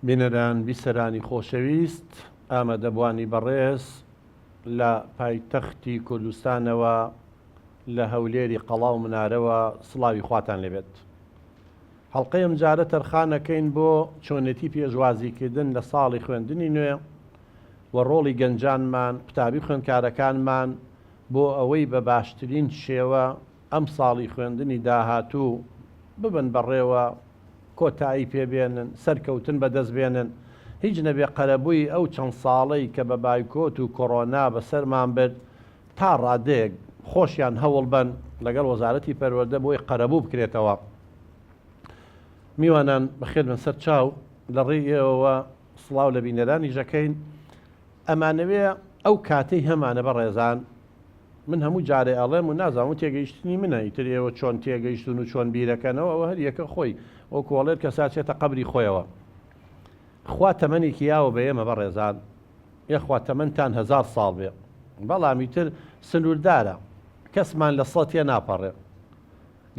بینەران، بیسەرانی خۆشەویست، ئامادەبوانی بەڕێز، لە پایتەختی کوردستانەوە لە هەولێری قەڵا و منارەوە سڵاوی خواتان لێبێت. هەڵقەی ئەمجارە تەرخانەکەین بۆ چۆنێتی پێشوازیکردن لە ساڵی خوێندنی نوێ و ڕۆڵی گەنجانمان، قوتابی خوێندکارەکانمان بۆ ئەوەی بە باشترین شێوە ئەم ساڵی خوێندنی داهاتوو ببن بەڕێوە، کۆتایی پێ بێنن، سەرکەوتن بەدەست بێنن، هیچ نەبێ قەرەبووی ئەو چەند ساڵەی کە بە بایکۆت و کۆرۆنا بەسەرمان برد تا ڕادەیەک خۆشیان هەوڵ بەن لەگەڵ وەزارەتی پەروەردە بۆی قەرەبوو بکرێتەوە. میوانان بەخێر بن سەر چاو، لە ڕێی ئێوەوە سڵاو لە بینەرانیش ئەکەین. ئەمانەوێ ئەو کاتەی هەمانە بەڕێزان، من هەموو جارێ ئەڵێم و نازانم ئەوە تێگەیشتنی منە ئیتر ئێوە چۆن تێگەیشتوون و چۆن بیرەکەنەوە ئەوە هەر یەکە خۆی وەکو ئەڵێت کەسا چێتە قەبری خۆیەوە خوا تەمەنێکی یاوە بە ئێمە بەڕێزان یەخوا تەمەنتان هەزار ساڵ بێ بەڵام ئیتر سنووردارە کەسمان لە سە تێ ناپەڕێ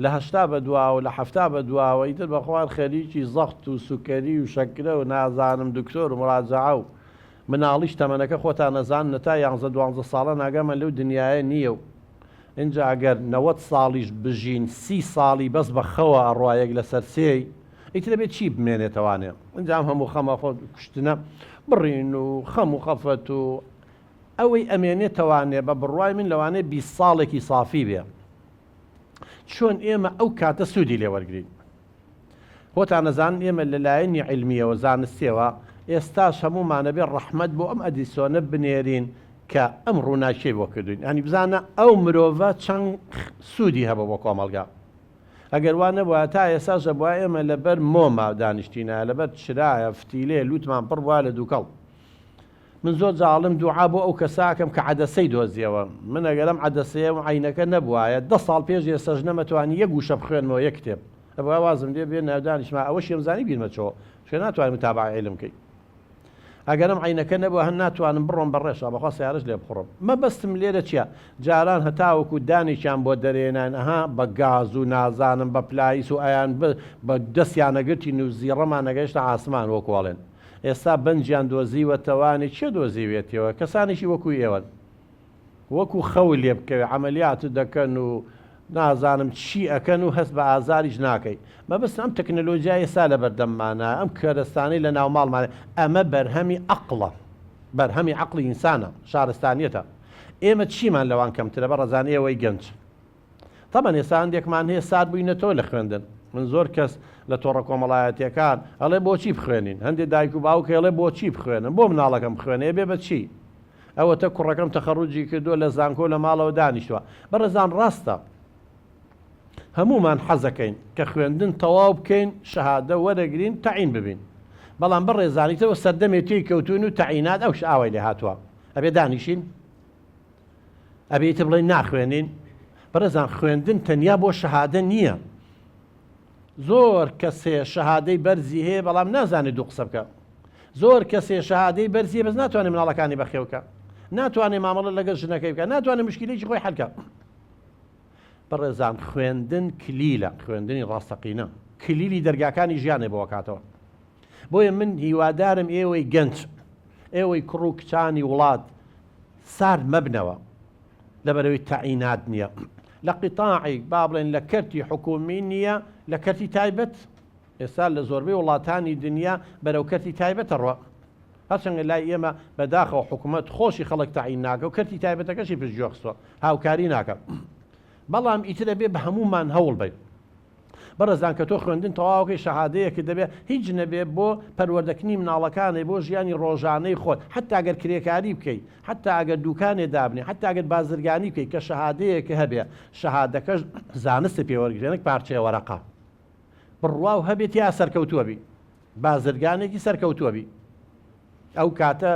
لە 80 بە دواوە لە 70 بە دواوە ئیتر بەخوار خەریکی زەخت و سوکەری و شەکرە و نازانم دکتۆر و مراجعە و مناڵیش تەمەنەکە خۆتان ئەزانن هەتا یانزە دوانزە ساڵان ئاگامان لەو دنیایە نییە و ئینجا ئەگەر 90 ساڵیش بژین سی ساڵی بەس بە خەوە ئەڕوا یەک لەسەر سێی ئیتر ئەبێ چی بمێنێتەوانێ ئینجا ئەم هەموو خەمە خۆ کوشتنە بڕین و خەم و خەفەت و ئەوەی ئەمێنێتەوانێ بە بڕوای من لەوانەیە 20 ساڵێکی سافی بێ چۆن ئێمە ئەو کاتە سوودی لێ وەرگین خۆتان ئەزانن ئێمە لە لایەنی عیلمیەوە، زانستیەوە، ئێستاش هەموومان ئەبێ ڕەحمەت بۆ ئەم ئەدیسۆنە بنێرین کە ئەم ڕووناکیەی بۆ کردوین. یانی بزانە ئەو مرۆڤە چەند سوودی هەبوو بۆ کۆمەڵگا. ئەگەر وا نەبوایە تا ئێستاش ئەبوایە ئێمە لەبەر مۆما دانیشتینایە، لەبەر چرایە، فتیلەیە، لووتمان پڕ بوایە لە دووکەڵ. من زۆر جار ئەڵێم دوعا بۆ ئەو کەسە ئەکەم کە عەدەسەی دۆزیەوە. من ئەگەر ئەم عەدەسەیە و عەینەکە نەبوایە دە ساڵ پێش ئێستاش نەمەتوانی یەک وشە بخوێنمەوە یەک کتێب. ئەبوایە وازم لێ بێنایە و دانیشتما ئەوەشیم زانی بیرمەچۆوە. چونکە ناتوانی متابەعەی عیلم بکەی. ئەگەر ئەم عەینەکە نەبوایە هەر ناتوانم بڕۆم بە ڕێشا بەخوا سەیارەش لێ بخوڕم. مەبەستم لێرە چیە؟ جاران هەتاوەکو دانێکیان بۆ دەرێناین ئەها بە گاز و نازانم بە پلایس و ئەیان بە دەستیان ئەگرتین و زیڕەمان ئەگەیشتە عاسمان وەکو ئەڵێن. ئێستا بەنجیان دۆزیوەتەوانێ کێ دۆزیویەتیەوە کەسانێکی وەکو ئێوەن وەکو خەو لێ بکەوێ عەمەلیات دەکەن و نازانم چی ئەکەن و هەست بە ئازاریش ناکەی مەبەستم ئەم تەکنەلۆجیا ئێستا لە بەردەممانە ئەم کەرەستانەی لە ناو ماڵمانە ئەمە بەرهەمی عەقڵە بەرهەمی عەقڵی ئینسانە شارستانیەتە ئێمە چیمان لەوان کەمترە بەڕێزان ئێوەی گەنج تەبەن ئێستا هەندێکمان هەیە سارد بووینەتەوە لە خوێندن من زۆر کەس لە تۆڕە کۆمەڵایەتیەکان ئەڵێ بۆچی بخوێنین هەندێ دایک و باوک ئەڵێ بۆچی بخوێنم بۆ مناڵەکەم بخوێنێ بێ بە چی ئەوەتە کوڕەکەم تەخەڕوجی کردووە لە زانکۆ لە ماڵەوە دانیشتووە بەڕێزان ڕاستە هەمومان حەزەکەین کە خوێندن تەواو بکەین شەهادە وەرەگرین تەعین ببین بەڵام بەڕێزانیتەوە سەردەمێ تێی کەوتوین و تەعینات ئەوش ئاوای لێ هاتووە ئەبێ دانیشین ئەبێ ئیتر بڵێین ناخوێنین؟ بەڕێزان خوێندن تەنیا بۆ شەهادە نییە. زۆر کەس هەیە شەهادەی بەرزی هەیە بەڵام نازانێت دوو قسە بکە. زۆر کەس هەیە شەهادەی بەرزی بەس ناتوانێت مناڵەکانی بەخێو بکە. ناتوانێت مامەڵە لەگەڵ ژنەکەی بکە. ناتوانێت مشکلێکی خۆی حل کە. بەڕێزان خوێندن کلیلە، خوێندنی ڕاستەقینە کلیلی دەرگاکانی ژیانێ بۆ کاتەوە. بۆیە من هیوادارم ئێوەی گەنج، ئێوەی کوڕ و کچانی وڵات سارد مەبنەوە لەبەرئەوەی تەعینات نییە لە قیتاعیک با بڵێن لە کەرتی حکومی نییە لە کەرتی تایبەت ئێستا لە زۆربەی وڵاتانی دنیا بەرەو کەرتی تایبەتە ڕۆ هەرچەندە لای ئێمە بەداخەوە حکوومەت خۆشی خەڵک تەعین ناکە و کەرتی تایبەتەکەشی پشتگوێ خستووە هاوکاری ناکە بەڵام ئیترە بێ بە هەمومان هەوڵ بین بەڕێزان کە تۆ خوێندن تەواوکەی شەهادەیەکت دەبێ هیچ نەبێ بۆ پەروەردەکنی مناڵەکانێ بۆ ژیانی ڕۆژانەی خۆت حەتا گەر کرێکاری بکەی حەتا ئەگەر دوکانێ دابنێ حەتا گەر بازرگانی بکەی کە شەهادەیەک هەبێ شەهادەکەش زانستت پێ وەرگرێ نەک پارچەیە وەرەقە بڕواو هەبێ تیا سەرکەوتووە بی بازرگانێکی سەرکەوتووە بی ئەو کاتە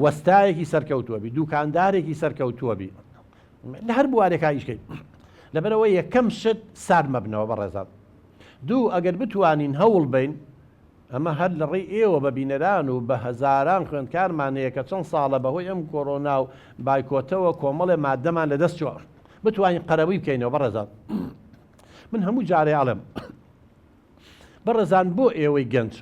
وەستایەکی سەرکەوتووە بی دوکاندارێکی سەرکەوتووە بی لە هەر بوارێکا ئیش کەین لەبەرئەوە یەکەم شت سارد مەبنەوە بەڕێزان دوو ئەگەر بتوانین هەوڵ بین ئەمە هەر لە ڕێی ئێوە بە بینەران و بە هەزاران خوێندکارمان هەیە کە چەند ساڵە بەهۆی ئەم کۆرۆنا و بایکۆتەوە کۆمەڵێ مادەمان لەدەست چووە بتوانین قەرەبووی بکەینەوە بەڕێزان من هەموو جارێ ئەڵێم بەڕێزان بۆ ئێوەی گەنج.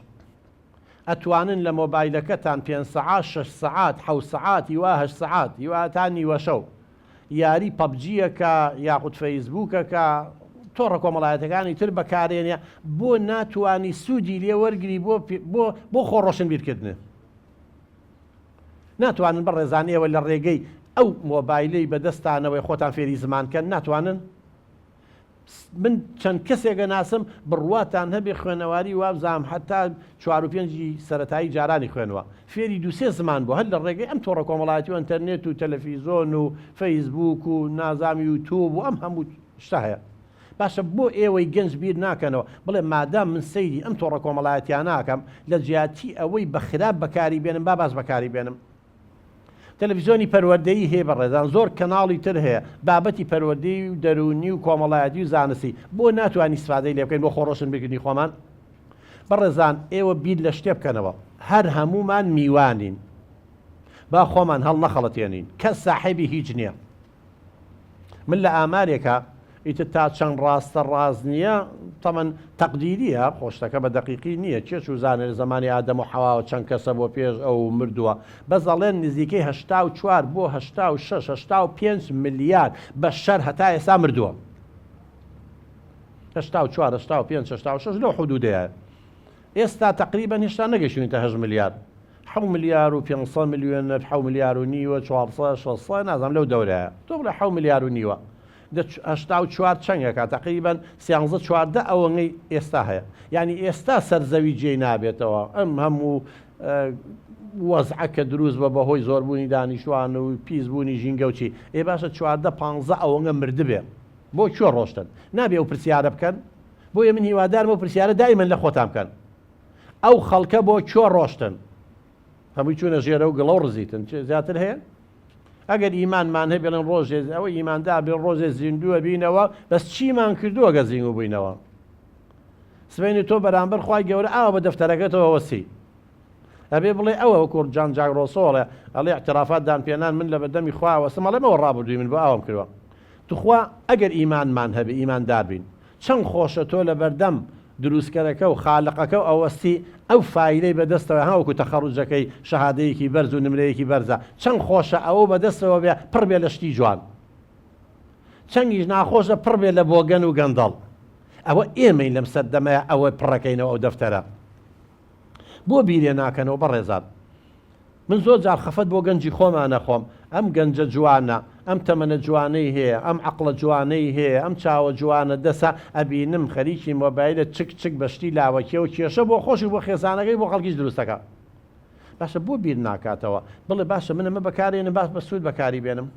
ئەتوانن لە مۆبایلەکەتان پێنج سەعات شەش سەعات حەوت سەعات هیوا هەشت سەعات هیوا تا نیوەشەو یاری پەبجیەکە یاخود فەیسبووکەکە تۆڕە کۆمەڵایەتەکانی تر بەکارێنێ بۆ ناتوانی سوودی لێ وەرگری بۆ بۆ بۆ خۆ ڕۆشنبیرکردنێ ناتوانن بەڕێزان ئێوە لە ڕێگەی ئەو مۆبایلەی بەدەستانەوەی خۆتان فێری زمان کەن ناتوانن من چەند کەسێک ئەناسم بڕواتان هەبێ خوێنەواری وابزانم هەتا چوار و پێنجی سەرەتایی جارانی خوێنوە فێری دوو سێ زمان بوو هەر لە ڕێگەی ئەم تۆڕە کۆمەڵایەتی و ئەنتەرنێت و تەلەفیزۆن و فەیسبووک و نازام یوتوب و ئەم هەموو شتە هەیە باشە بۆ ئێوەی گەنج بیر ناکەنەوە بڵێ مادام من سەیری ئەم تۆڕە کۆمەڵایەتیانە ئەکەم لە جیاتی ئەوەی بە خراپ بەکاری بێنم با باش بەکاری بێنم تەلەفیزیۆنی پەروەردەیی هەیە بەڕێزان زۆر کەناڵی تر هەیە بابەتی پەروەردەیی و دەروونی و کۆمەڵایەتی و زانستی بۆ ناتوانین ئیسفادەی لێ بکەین بۆ خۆڕۆشنبیرکردنی خۆمان بەڕێزان ئێوە بیر لە شتێ بکەنەوە هەر هەموومان میوانین با خۆمان هەڵنەخەڵەتێنین کەس ساحێبی هیچ نییە من لە ئامارێکا ئیتر تا چەند ڕاستە ڕاست نییە تەمەن تەقدیریە خۆ شتەکە بە دەقیقی نییە کێ چوزانێ لە زەمانی ئادەم و حەواوە چەند کەسە بۆ پێش ئەو مردووە بەس ئەڵێن نزیکەی 84 بۆ 86 85 ملیار بەشەر هەتا ئێستا مردووە 84 85 86 لەو حدودەیە ئێستا تەقریبەن هێشتا نەگەشتوینتە هەشت ملیار حەو ملیار و پێنج سەد ملیۆن حەو ملیار و نیوە چوار سەد شەش سەد نازانم لەو دەورەیە تۆ بڵێ حەو ملیار و نیوە دە 84 چەنگەکە تەقریبەن سیانزە چواردە ئەوەنەی ئێستا هەیە یعنی ئێستا سەرزەوی جێی نابێتەوە ئەم هەموو وەزعە کە دروست بە بەهۆی زۆربوونی دانیشتوان و پیسبوونی ژینگە و چی ئێ باشە چواردە پانزە ئەوەنگە مردبێ بۆ کوێ ڕۆشتن نابێ ئەو پرسیارە بکەن بۆیە من هیوادارم ئەو پرسیارە دایمەن لە خۆتان بکەن ئەو خەڵکە بۆ کوێ ڕۆشتن هەمووی چوونە ژێرە و گڵە و ڕزیتن چ زیاتر هەیە ئەگەر ئیمانمان هەیە بڵێن ڕۆژێ ئەوە ئیماندا بێ ڕۆژێ زیندووە بینەوە بەس چیمان کردووە گە زیندوو بووینەوە سبەینێ تۆ بەرامبەر خوای گەورە ئاوە بە دەفتەرەکەتەوە وەسی ئەبێ بڵێ ئەوە وەکو جان جاک ڕۆسۆ ئەڵێ ئەڵێ اعترافات دان پێنان من لە بەردەمی خوا وەسم ئەڵێم ئەوە ڕابردووی من بۆ ئاوم کردوە توخوا ئەگەر ئیمانمان هەبێ ئیماندار بین چەند خۆشە تۆ لە بەردەم دروستکەرەکە و خالقەکە و ئەوەستی ئەو فایلەی بەدەستەوە ها وەکو تەخەڕوجەکەی شەهادەیەکی بەرز و نمرەیەکی بەرزە چەند خۆشە ئەوە بەدەستەوە بێ پڕ بێ لە شتی جوان چەنگیش ناخۆشە پڕ بێ لە بۆگەن و گەندەڵ ئەوە ئێمەین لەم سەردەمەیە ئەوە پڕەکەینەوە ئەو دەفتەرە بۆ بیرێ ناکەنەوە بەڕێزان؟ من زۆر جار خەفەت بۆ گەنجی خۆمان ئەخۆم، ئەم گەنجە جوانە، ئەم تەمەنە جوانەی هەیە، ئەم عەقڵە جوانەی هەیە، ئەم چاوە جوانە دەسە، ئەبینم خەریکی مۆبایلە چک چک بە شتی لاوەکیەوە کێشە بۆ خۆشی و بۆ خێزانەکەی بۆ خەڵکیش دروست ئەکا. باشە بۆ بیر ناکاتەوە بڵێ باشە من ئەمە بەکارێنم با بە سوود بەکاری بێنم؟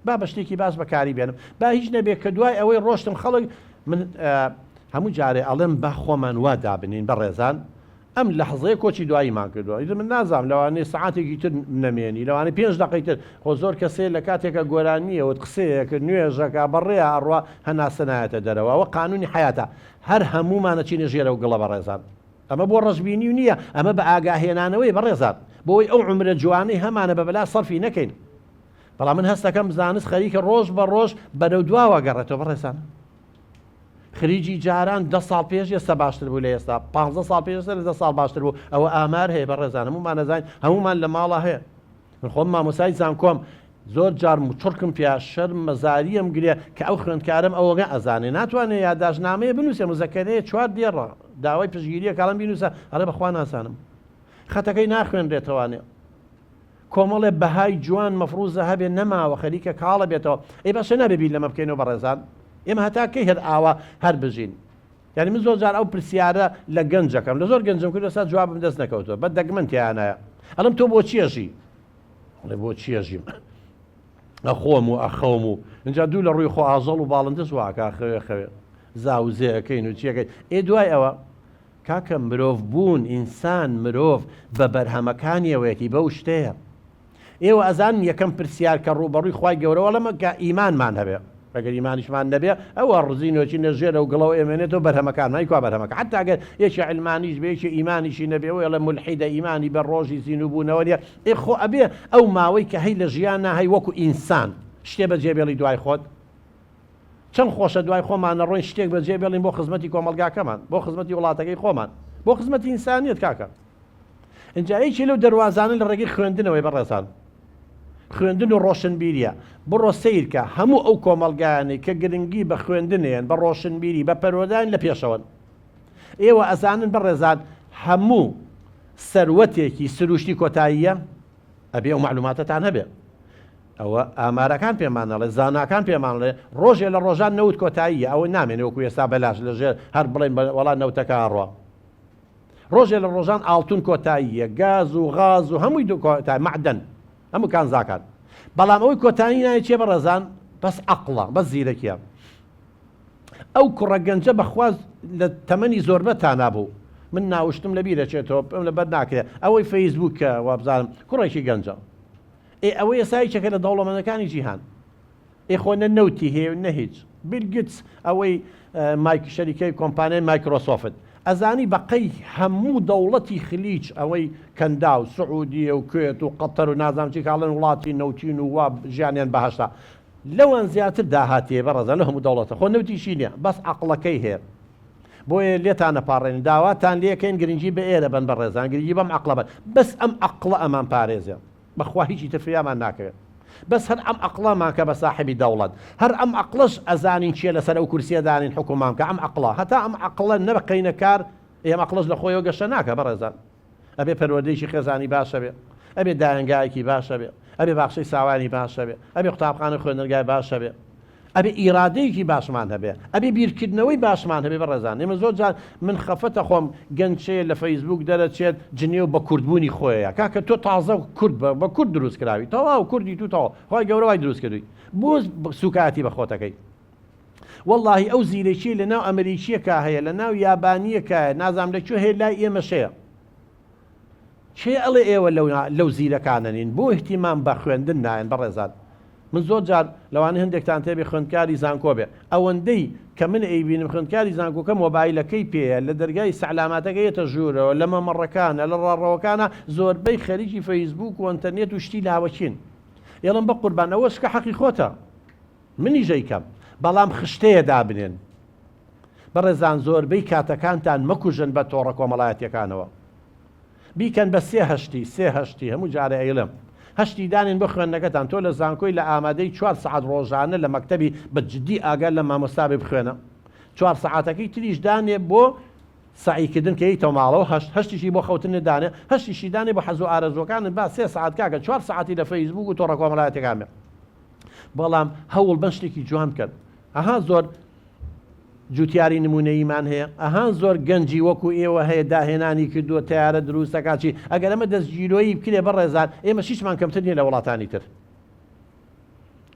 با بە شتێکی باش بەکاری بێنم با هیچ نەبێ کە دوای ئەوەی ڕۆشتم خەڵک من هەموو جارێ ئەڵێم با خۆمان وا دابنین بەڕێزان ئەم لەحزەیە کۆچی دواییمان کردووە ئیتر من نازانم لەوانەیە سەعاتێکی تر نەمێنی لەوانەیە پێنج دەقەی تر خۆ زۆر کەسێ لە کاتێکە گۆرانیەوە قسەیەکە نوێژەکە بەڕێیا ئەڕوا هەناسە نایەتە دەرەوە ئەوە قانونی حەیاتە هەر هەموومان ئەچینە ژێرەوە گڵە بەڕێزان ئەمە بۆ ڕەشبینی نییە ئەمە بە ئاگاهێنانەوەی بەڕێزان بۆی ئەو عومرە جوانەی هەمانە بە بەلا سەرفی نەکەین بەڵام من هەستەکەم زانست خەریکە ڕۆژ بە ڕۆژ بەرەو دواوە گەڕێتەوە بەڕێزان خریجی جاران دە ساڵ پێش ئێستا باشتر بوو لە ئێستا پ ساڵ پێش ئێستا لە دە ساڵ باشتر بوو ئەوە ئامار هەیە بەڕێزان هەموومان نەزانین هەموومان لە ماڵە هەیە من خۆم مامۆسای زانکۆم زۆر جار مچڕکم پیا شەرم مەزاریەم گرێ کە ئەو خوێندکارم ئەوەگە ئەزانێ ناتوانێ یاداشتنامەیە بنووسێ مزەکەرەیە چوار دێڕە داوای پشگیریە کاڵم بینوسە ئەڵێ بەخوا نازانم خەتەکەی ناخوێنرێتەوانێ کۆمەڵێ بەهای جوان مەفروزە هەبێ نەماوە خەریکە کاڵە بێتەوە ئەی باشە نابێ بیر لەمە بکەینەوە بەڕێزان ئێمە هەتا کەی هەر ئاوا هەر بژین یعنی من زۆر جار ئەو پرسیارە لە گەنجەکەم لە زۆر گەنجم کرد ئێستا جوابم دەست نەکەوتووە بە دەگمەن تیانایە ئەڵم تۆ بۆ چیەژی ئەڵێ بۆ چیەژیم ئەخۆم و ئەخەوم و اینجا دوو لە ڕووی خۆ ئاژەڵ و باڵندەش واکا خەوێ خەوێ زاوزێ ئەکەین و چیەکەی ئێ دوای ئەوە کاکە مرۆڤ بوون ئینسان مرۆڤ بە بەرهەمەکانیەوەیەتی بەو شتەیە ئێوە ئەزانن یەکەم پرسیار کە ڕووبەڕووی خوای گەورە وەڵام کە ئیمانمان هەبێ ئەگەر ئیمانیشمان نەبێ ئەوە ڕزینۆچینە ژێرە و گڵەوە ئێمێنێتەوە بەرهەمەکانمان ئی کوا بەرهەمەکە حتا ئەگەر یەکێ علمانیش بێ یەکێ ئیمانیشی نەبێ ئەوە ئەڵێ مولحیدە ئیمانی بە ڕۆژی زیندووبوونەوە نییە ئێ خۆ ئەبێ ئەو ماوەی کە هەی لە ژیانا هەی وەکو ئینسان شتێ بەجێ بێڵی دوای خۆت چەند خۆشە دوای خۆمان نەڕۆین شتێک بەجێ بێڵین بۆ خزمەتی کۆمەڵگاکەمان، بۆ خزمەتی وڵاتەکەی خۆمان، بۆ خزمەتی ئینسانیەت کاکە. ئینجا یەکێ لەو دەروازانە لە ڕێگەی خوێندنەوەی بەڕێزان. خوێندن و ڕۆشنبیریە. بڕۆ سەیرکە هەموو ئەو کۆمەڵگایانەی کە گرنگی بە خوێندنێن، بە ڕۆشنبیری، بە پەروەردەیان لە پێشەوەن. ئێوە ئەزانن بەڕێزان هەموو سەروەتێکی سروشتی کۆتاییە؟ ئەبێ ئەو مەعلوماتەتان هەبێ. ئەوە ئامارەکان پێمان ئەڵێ، زاناکان پێمان ئەڵێ ڕۆژێ لە ڕۆژان نەوت کۆتاییە، ئەوە نامێنێ وەکو ئێستا بەلاش لە ژێر هەر بڵێن وەڵا نەوتەکە ئەڕوا. ڕۆژێ لە ڕۆژان ئاڵتون کۆتاییە، گاز و غاز و هەمووی کۆتای، مەعدەن، هەموو کانزاکان. بەڵام ئەوەی کۆتایی نایە چیە بەڕێزان؟ بەس عەقڵە، بەس زیرەکیە. ئەو کوڕە گەنجە بەخوا لە تەمەنی زۆربەتانا بوو. من ناوشتم لە بیر ئەچێتەوە، پێم لەبەر ناکرێ. ئەوەی فەیسبووکە وابزانم کوڕێکی گەنجە. ئێ ئەوە ئێستا یەکێکە لە دەوڵەمەندەکانی جیهان. ئێ خۆ نە نەوتی هەیە و نە هیچ. بیل گتس ئەوەی مایک شەریکەی کۆمپانیای مایکرۆسۆفت ئەزانی بە قەی هەموو دەوڵەتی خلیج ئەوەی کەنداو سعودیە و کوێت و قەتەر و نازانم چی کە ئەڵێن وڵاتی نەوتین و وا ژیانیان بەهەشتە لەوان زیاتر داهاتی هەیە بەڕێزان لەو هەموو دەوڵەتە خۆ نەوتیشی نیە بەس عەقڵەکەی هەیە بۆیە لێتان ئەپاڕێین داواتان لێکەین گرنگی بە ئێرە بەن بەڕێزان گرنگی بەم عەقڵە بەن بەس ئەم عەقڵە ئەمان پارێزێ. بەخوا هیچی تر فریامان ناکەوێت بەس هەر ئەم عەقڵەمان کە بە ساحێبی دەوڵەت هەر ئەم عەقڵەش ئەزانین کێ لەسەر ئەو کورسیە دانین حوکممان بکا ئەم عەقڵە هەتا ئەم عەقڵە نەبقەینە کار ئێ ئەم عەقڵەش لە خۆیەوە گەشە ناکا بەڕێزان ئەبێ پەروەردەیەکی خێزانی باش هەبێ ئەبێ دایەنگایەکی باش هەبێ ئەبێ باخچەی ساوایانی باش هەبێ ئەبێ قوتابخانە و خوێندنگای باش هەبێ ئەبێ ئیرادەیەکی باشمان هەبێ ئەبێ بیرکردنەوەی باشمان هەبێ بەڕێزان ئێمە زۆر جار من خەفەتە خۆم گەنجەیە لە فەیسبوک دەرەچێت جنێو بە کوردبوونی خۆیە کاکە تۆ تازە کورد بە بە کورد دروست کراوی تەواو کوردی تو تەواو خوای گەورە وای دروست کردووی بۆ سوکایەتی بە خۆتەکەی وەڵاهی ئەو زیرەکیەی لە ناو ئەمریکیەکە هەیە لە ناو یابانیەکە نازانم لە کوێ هەیە لای ئێمەش هەیە کێ ئەڵێ ئێوە لەو لەو زیرەکانە نین؟ بۆ ئیهتیمام بە خوێندن نایەن بەڕێزان؟ من زۆر جار لەوانەیە هەندێکتان تێبێ خوێندکاری زانکۆ بێ ئەوەندەی کە من ئەیبینم خوێندکاری زانکۆکە مۆبایلەکەی پێیە لە دەرگای سەعلاماتەکە یەتە ژوورەوە لە مەمەڕەکانە لە ڕاڕەوەکانە زۆربەی خەریکی فەیسبووک و ئەنتەرنێت و شتی لاوەکین ئێڵم بەقوربان ئەوەش کە حەقی خۆتە منیش ئەیکەم بەڵام خشتەیە دابنێن بەڕێزان زۆربەی کاتەکانتان مەکوژن بە تۆڕە کۆمەڵایەتیەکانەوە بیکەن بە سێ هەشتی سێ هەشتی هەموو جارێ ئەیڵێم هەشتی دانێن بۆ خوێندنەکەتان تۆ لە زانکۆی لە ئامادەی چوار سەعات ڕۆژانە لە مەکتەبی بە جدی ئاگات لە مامۆستا بێ بخوێنە چوار سەعاتەکەی تریش دانێ بۆ سەعی کردن کە یەیتەوە ماڵەوە هەشت هەشتیشی بۆ خەوتنت دانێ هەشتیشی دانێ بۆ حەز و ئارەزووەکانت با سێ سەعات کاکە چوار سەعاتی لە فەیسبووک و تۆڕە کۆمەڵایەتیەکان بێ بەڵام هەوڵ بەن شتێکی جوان بکەن ئەها زۆر جوتیاری نمونەییمان هەیە ئەها زۆر گەنجی وەکو ئێوە هەیە داهێنانی کردووە تەیارە دروستەکە چی ئەگەر ئەمە دەستگیرۆیی بکرێ بەڕێزان ئێمە هیچمان کەمتر نییە لە وڵاتانی تر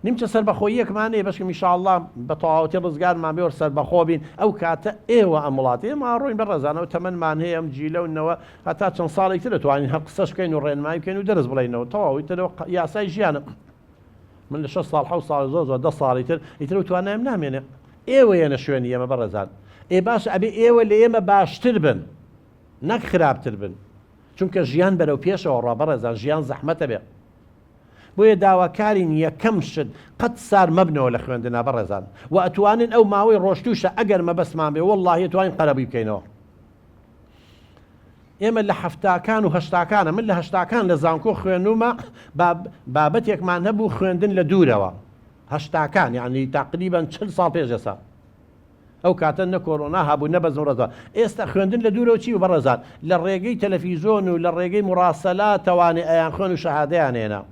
نیمچە سەربەخۆییەکمان هەیە بەشکم ئیشاڵڵا بە تەواوەتی ڕزگارمان بێ و سەربەخۆ بین ئەو کاتە ئێوە ئەم وڵاتە ئێمە ئاڕۆین بەڕێزانەوە تەمەنمان هەیە ئەم جیلە و نەوە هەتا چەند ساڵێک تر دەتوانین هەر قسەش بکەین و ڕێنمایی بکەین و دەرس بڵێینەوە تەواو ئیتر یاسای ژیانە من لە شەش ساڵ حەوت ساڵ زۆر زۆر دە ساڵی تر ئیتر ئەو توانایم نامێنێ ئێوە یەنە شوێنی ئێمە بەڕێزان ئێ باشە ئەبێ ئێوە لە ئێمە باشتر بن نەک خراپتر بن چونکە ژیان بەرەو پێشەوە ڕا بەڕێزان ژیان زەحمەتە بێ بۆیە داواکارین یەکەم شت قەت سار مەبنەوە لە خوێندنا بەڕێزان و ئەتوانن ئەو ماوەی ڕۆشتوشە ئەگەر مەبەستمان بێ وەڵڵاهی ئەتوانین قەرەبووی بکەینەوە ئێمە لە حەفتاکان و هەشتاکانە من لە هەشتاکان لە زانکۆ خوێنومە بابەتێکمان هەبوو خوێندن لە دوورەوە هەشتاکان یعنی تقریبا چل ساڵ پێش ئێستا ئەو کاتە نە کۆرۆنا هەبوو نە بەزم ڕەزا ئێستا خوێندن لە دوورەوە چی و بەڕێزان لە ڕێگەی تەلەفیزۆن و لە ڕێگەی مڕاسەلاتەوانێ ئەیان خوێن و شەهادەیان هێنا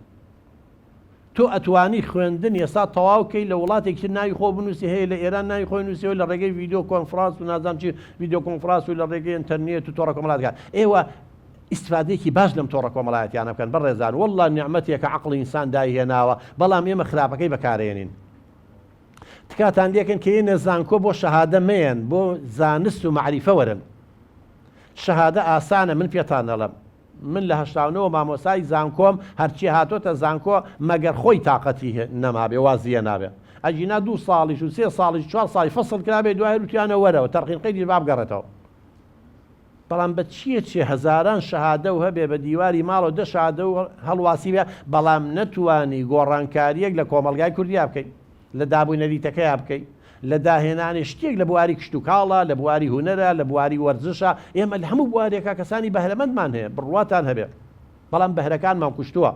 تۆ ئەتوانی خوێندن ئێستا تەواو کەی لە وڵاتێکی تر ناوی خۆ بنووسی هەیە لە ئێران ناوی خۆی نووسیەوە لە ڕێگەی ڤیدیۆ کۆنفرانس و نازانم چی ڤیدیۆ کۆنفرانس و لە ڕێگەی ئینتەرنێت و تۆڕە کۆمەڵایەتەکان ئێوە ئیستفادەیەکی باش لەم تۆڕە کۆمەڵایەتیانە بکەن بەڕێزان واللە نیعمەتێکە عەقڵی ئینسان دایهێناوە بەڵام ئێمە خراپەکەی بەکارێنین تکاتان لێکەن کە یەنە زانکۆ بۆ شەهادە مەیەن بۆ زانست و مەعریفە وەرن شەهادە ئاسانە من پێتان دەڵێم من لە 89 مامۆسای زانکۆم هەرچی هاتۆتە زانکۆ مەگەر خۆی تاقەتی نەمابێ وازی هێنابێ ئەگینا دوو ساڵیش و سێ ساڵیش چوار ساڵی فەسڵ کرابێ دوای هەر وتیانە وەرەوە تەرقین قەیدیش با بگەڕێتەوە بەڵام بە چیە چێ هەزاران شەهادە و هەبێ بە دیواری ماڵەوە دە شەهادە و هەڵواسی بێ بەڵام نەتوانی گۆڕانکاریەک لە کۆمەڵگای کوردیا بکەی لە داب و نەریتەکەیا بکەی. لە داهێنانی شتێک لە بواری کشتوکاڵە، لە بواری هونەرە، لە بواری وەرزشە، ئێمە لە هەموو بوارێکا کەسانی بەهرەمەندمان هەیە، بڕواتان هەبێ. بەڵام بەهرەکانمان کوشتووە.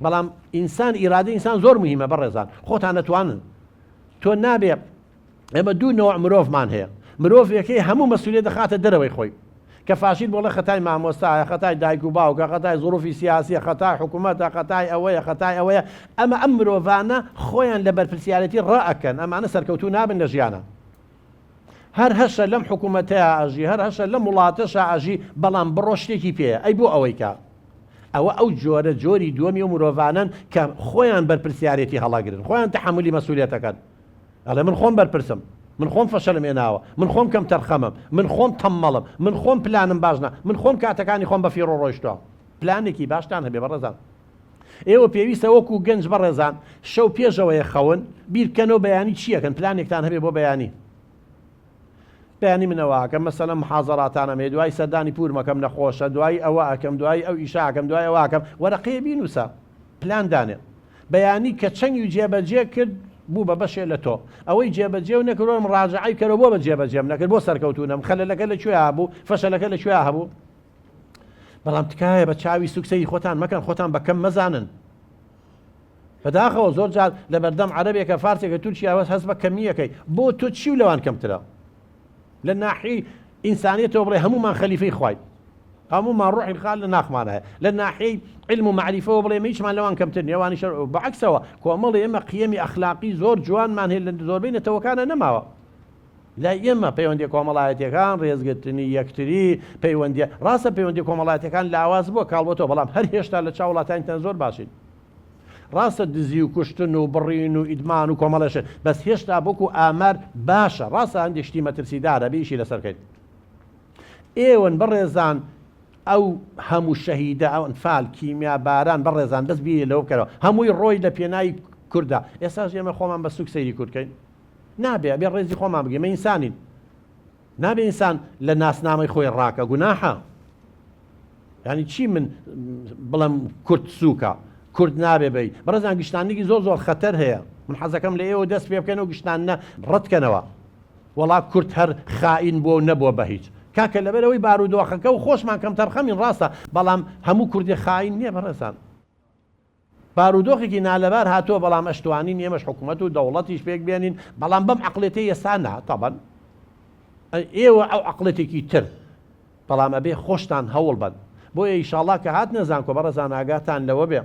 بەڵام ئینسان ئیرادەی ئینسان زۆر موهیمە بەڕێزان، خۆتان ئەتوانن. تۆ نابێ ئێمە دوو نەوع مرۆڤمان هەیە مرۆڤێک هەیە هەموو مەسئولیەت دەخاتە دەرەوەی خۆی کە فاشیل بۆڵێ خەتای مامۆستایە خەتای دایک و باوکە خەتای زروفی سیاسیە خەتای حکوومەتە خەتای ئەوەیە خەتای ئەوەیە ئەمە ئەم مرۆڤانە خۆیان لە بەرپرسیارەتی ڕائەکەن ئەمانە سەرکەوتوو نابن لە ژیانە هەر هەشە لەم حکوومەتەیە ئەژی هەر هەشە لەم وڵاتەشا ئەژی بەڵام بڕۆ شتێکی پێیە ئەی بۆ ئەوەی کە ئەوە ئەو جۆرە جۆری دووەمی ئەو مرۆڤانەن کە خۆیان بەرپرسیارێتی هەڵەگرن خۆیان تەحەمولی مەسئولیەتەکەن ئەڵێ من خۆم بەرپرسم، من خۆم فەشەلم هێناوە، من خۆم کەمتەرخەمم، من خۆم تەممەڵم، من خۆم پلانم باش نا، من خۆم کاتەکانی خۆم بەفیڕۆ ڕۆیشتووە. پلانێکی باشتان هەبێ بەڕێزان. ئێوە پێویستە وەکو گەنج بەڕێزان شەو پێشەوەیە خەون، بیر بکەنەوە بەیانی چی ئەکەن، پلانێکتان هەبێ بۆ بەیانی. بەیانی من ئەوە ئەکەم، مەسەلەن محازەراتانم هەیە، دوایی سەردانی پوورم ئەکەم نەخۆشە، دوایی ئەوە ئەکەم، دوایی ئەو ئیشە ئەکەم، دوایی ئەوە ئەکەم، وەرەقەیە بینووسە، پلان دانێ. بەیانی کە چەنگی و جێبەجێ کرد بوو بە بەشێ لە تۆ. ئەوەی جێبەجێ و نەکرد وەرە مڕاجەعەی بکەرەوە بۆ بە جێبەجێم نەکرد بۆ سەرکەوتوو نەبووم خەلەلەکە لە کوێیا بوو فەشەلەکە لە کوێیا هەبوو. بەڵام تکایە بە چاوی سوک سەیری خۆتان مەکەن خۆتان بە کەم مەزانن. بەداخەوە زۆر جار لە بەردەم عەرەبێکە فارسێکە تورکیا هەست بە کەمییەکەی بۆ تۆ چی و لەوان کەمترە؟ لە ناحیەی ئینسانیەتەوە بڵێ هەموومان خەلیفەی خواین هەموومان ڕۆحی خوا لە ناخمان هەیە لە ناحیەی علم و معریفەوە بڵێ هیچمان لەوان کەمتر نییە ئەوانیش بەعکسەوە کۆمەڵی ئێمە قیەمی ئەخلاقی زۆر جوانمان هەیە لە زۆربەی نەتەوەکانە نەماوە لای ئێمە پەیوەندی کۆمەڵایەتیەکان ڕێزگرتنی یەکتری پەیوەندی ڕاستە پەیوەندی کۆمەڵایەتەکان لاواز بووە کاڵبەتەوە بەڵام هەر هێشتا لە چاو وڵاتانی تر زۆر باشین ڕاستە دزی و کوشتن و بڕین و ئیدمان و کۆمەڵێ شت بەس هێشتا بۆکو ئامار باشە ڕاستە هەندێک شتی مەترسیدارە بێ ئیشی لەسەر بکەین ئێوەن بەڕێزان ئەو هەموو شەهیدە ئەو ئەنفال کیمیا باران بەڕێزان بەس بیری لەوە بکەرەوە هەمووی ڕۆی لە پێناوی کوردە ئێستاش ئێمە خۆمان بە سوک سەیری کورد کەین نابێ ئەبێ ڕێزی خۆمان بگرین ئێمە ئینسانین نابێ ئینسان لە ناسنامەی خۆی ڕاکە گوناحە یانی چی من بڵێم کورد سووکە کورد نابێ بی بەڕێزان گشتانێکی زۆر زۆر خەتەر هەیە من حەزەکەم لە ئێوە دەست پێ بکەن و گشتانە ڕەتکەنەوە وەڵا کورد هەر خائین بووە و نەبووە بە هیچ کاکە لەبەرەوەی بارودۆخەکە و خۆشمان کەم تەرخەمین ڕاستە بەڵام هەموو کوردێ خائین نییە بەڕێزان بارودۆخێکی نالەبار هاتووە بەڵام ئەشتوانین ئێمەش حکومەت و دەوڵەتیش پێک بێنین بەڵام بەم عەقڵێتەی ئێستا نا تەبەن ئێوە ئەو عەقڵێتێکی تر بەڵام ئەبێ خۆشتان هەوڵ بەن بۆیە ئیشاڵا کە هاتنە زانکۆ بەڕێزان ئاگاتان لەوە بێ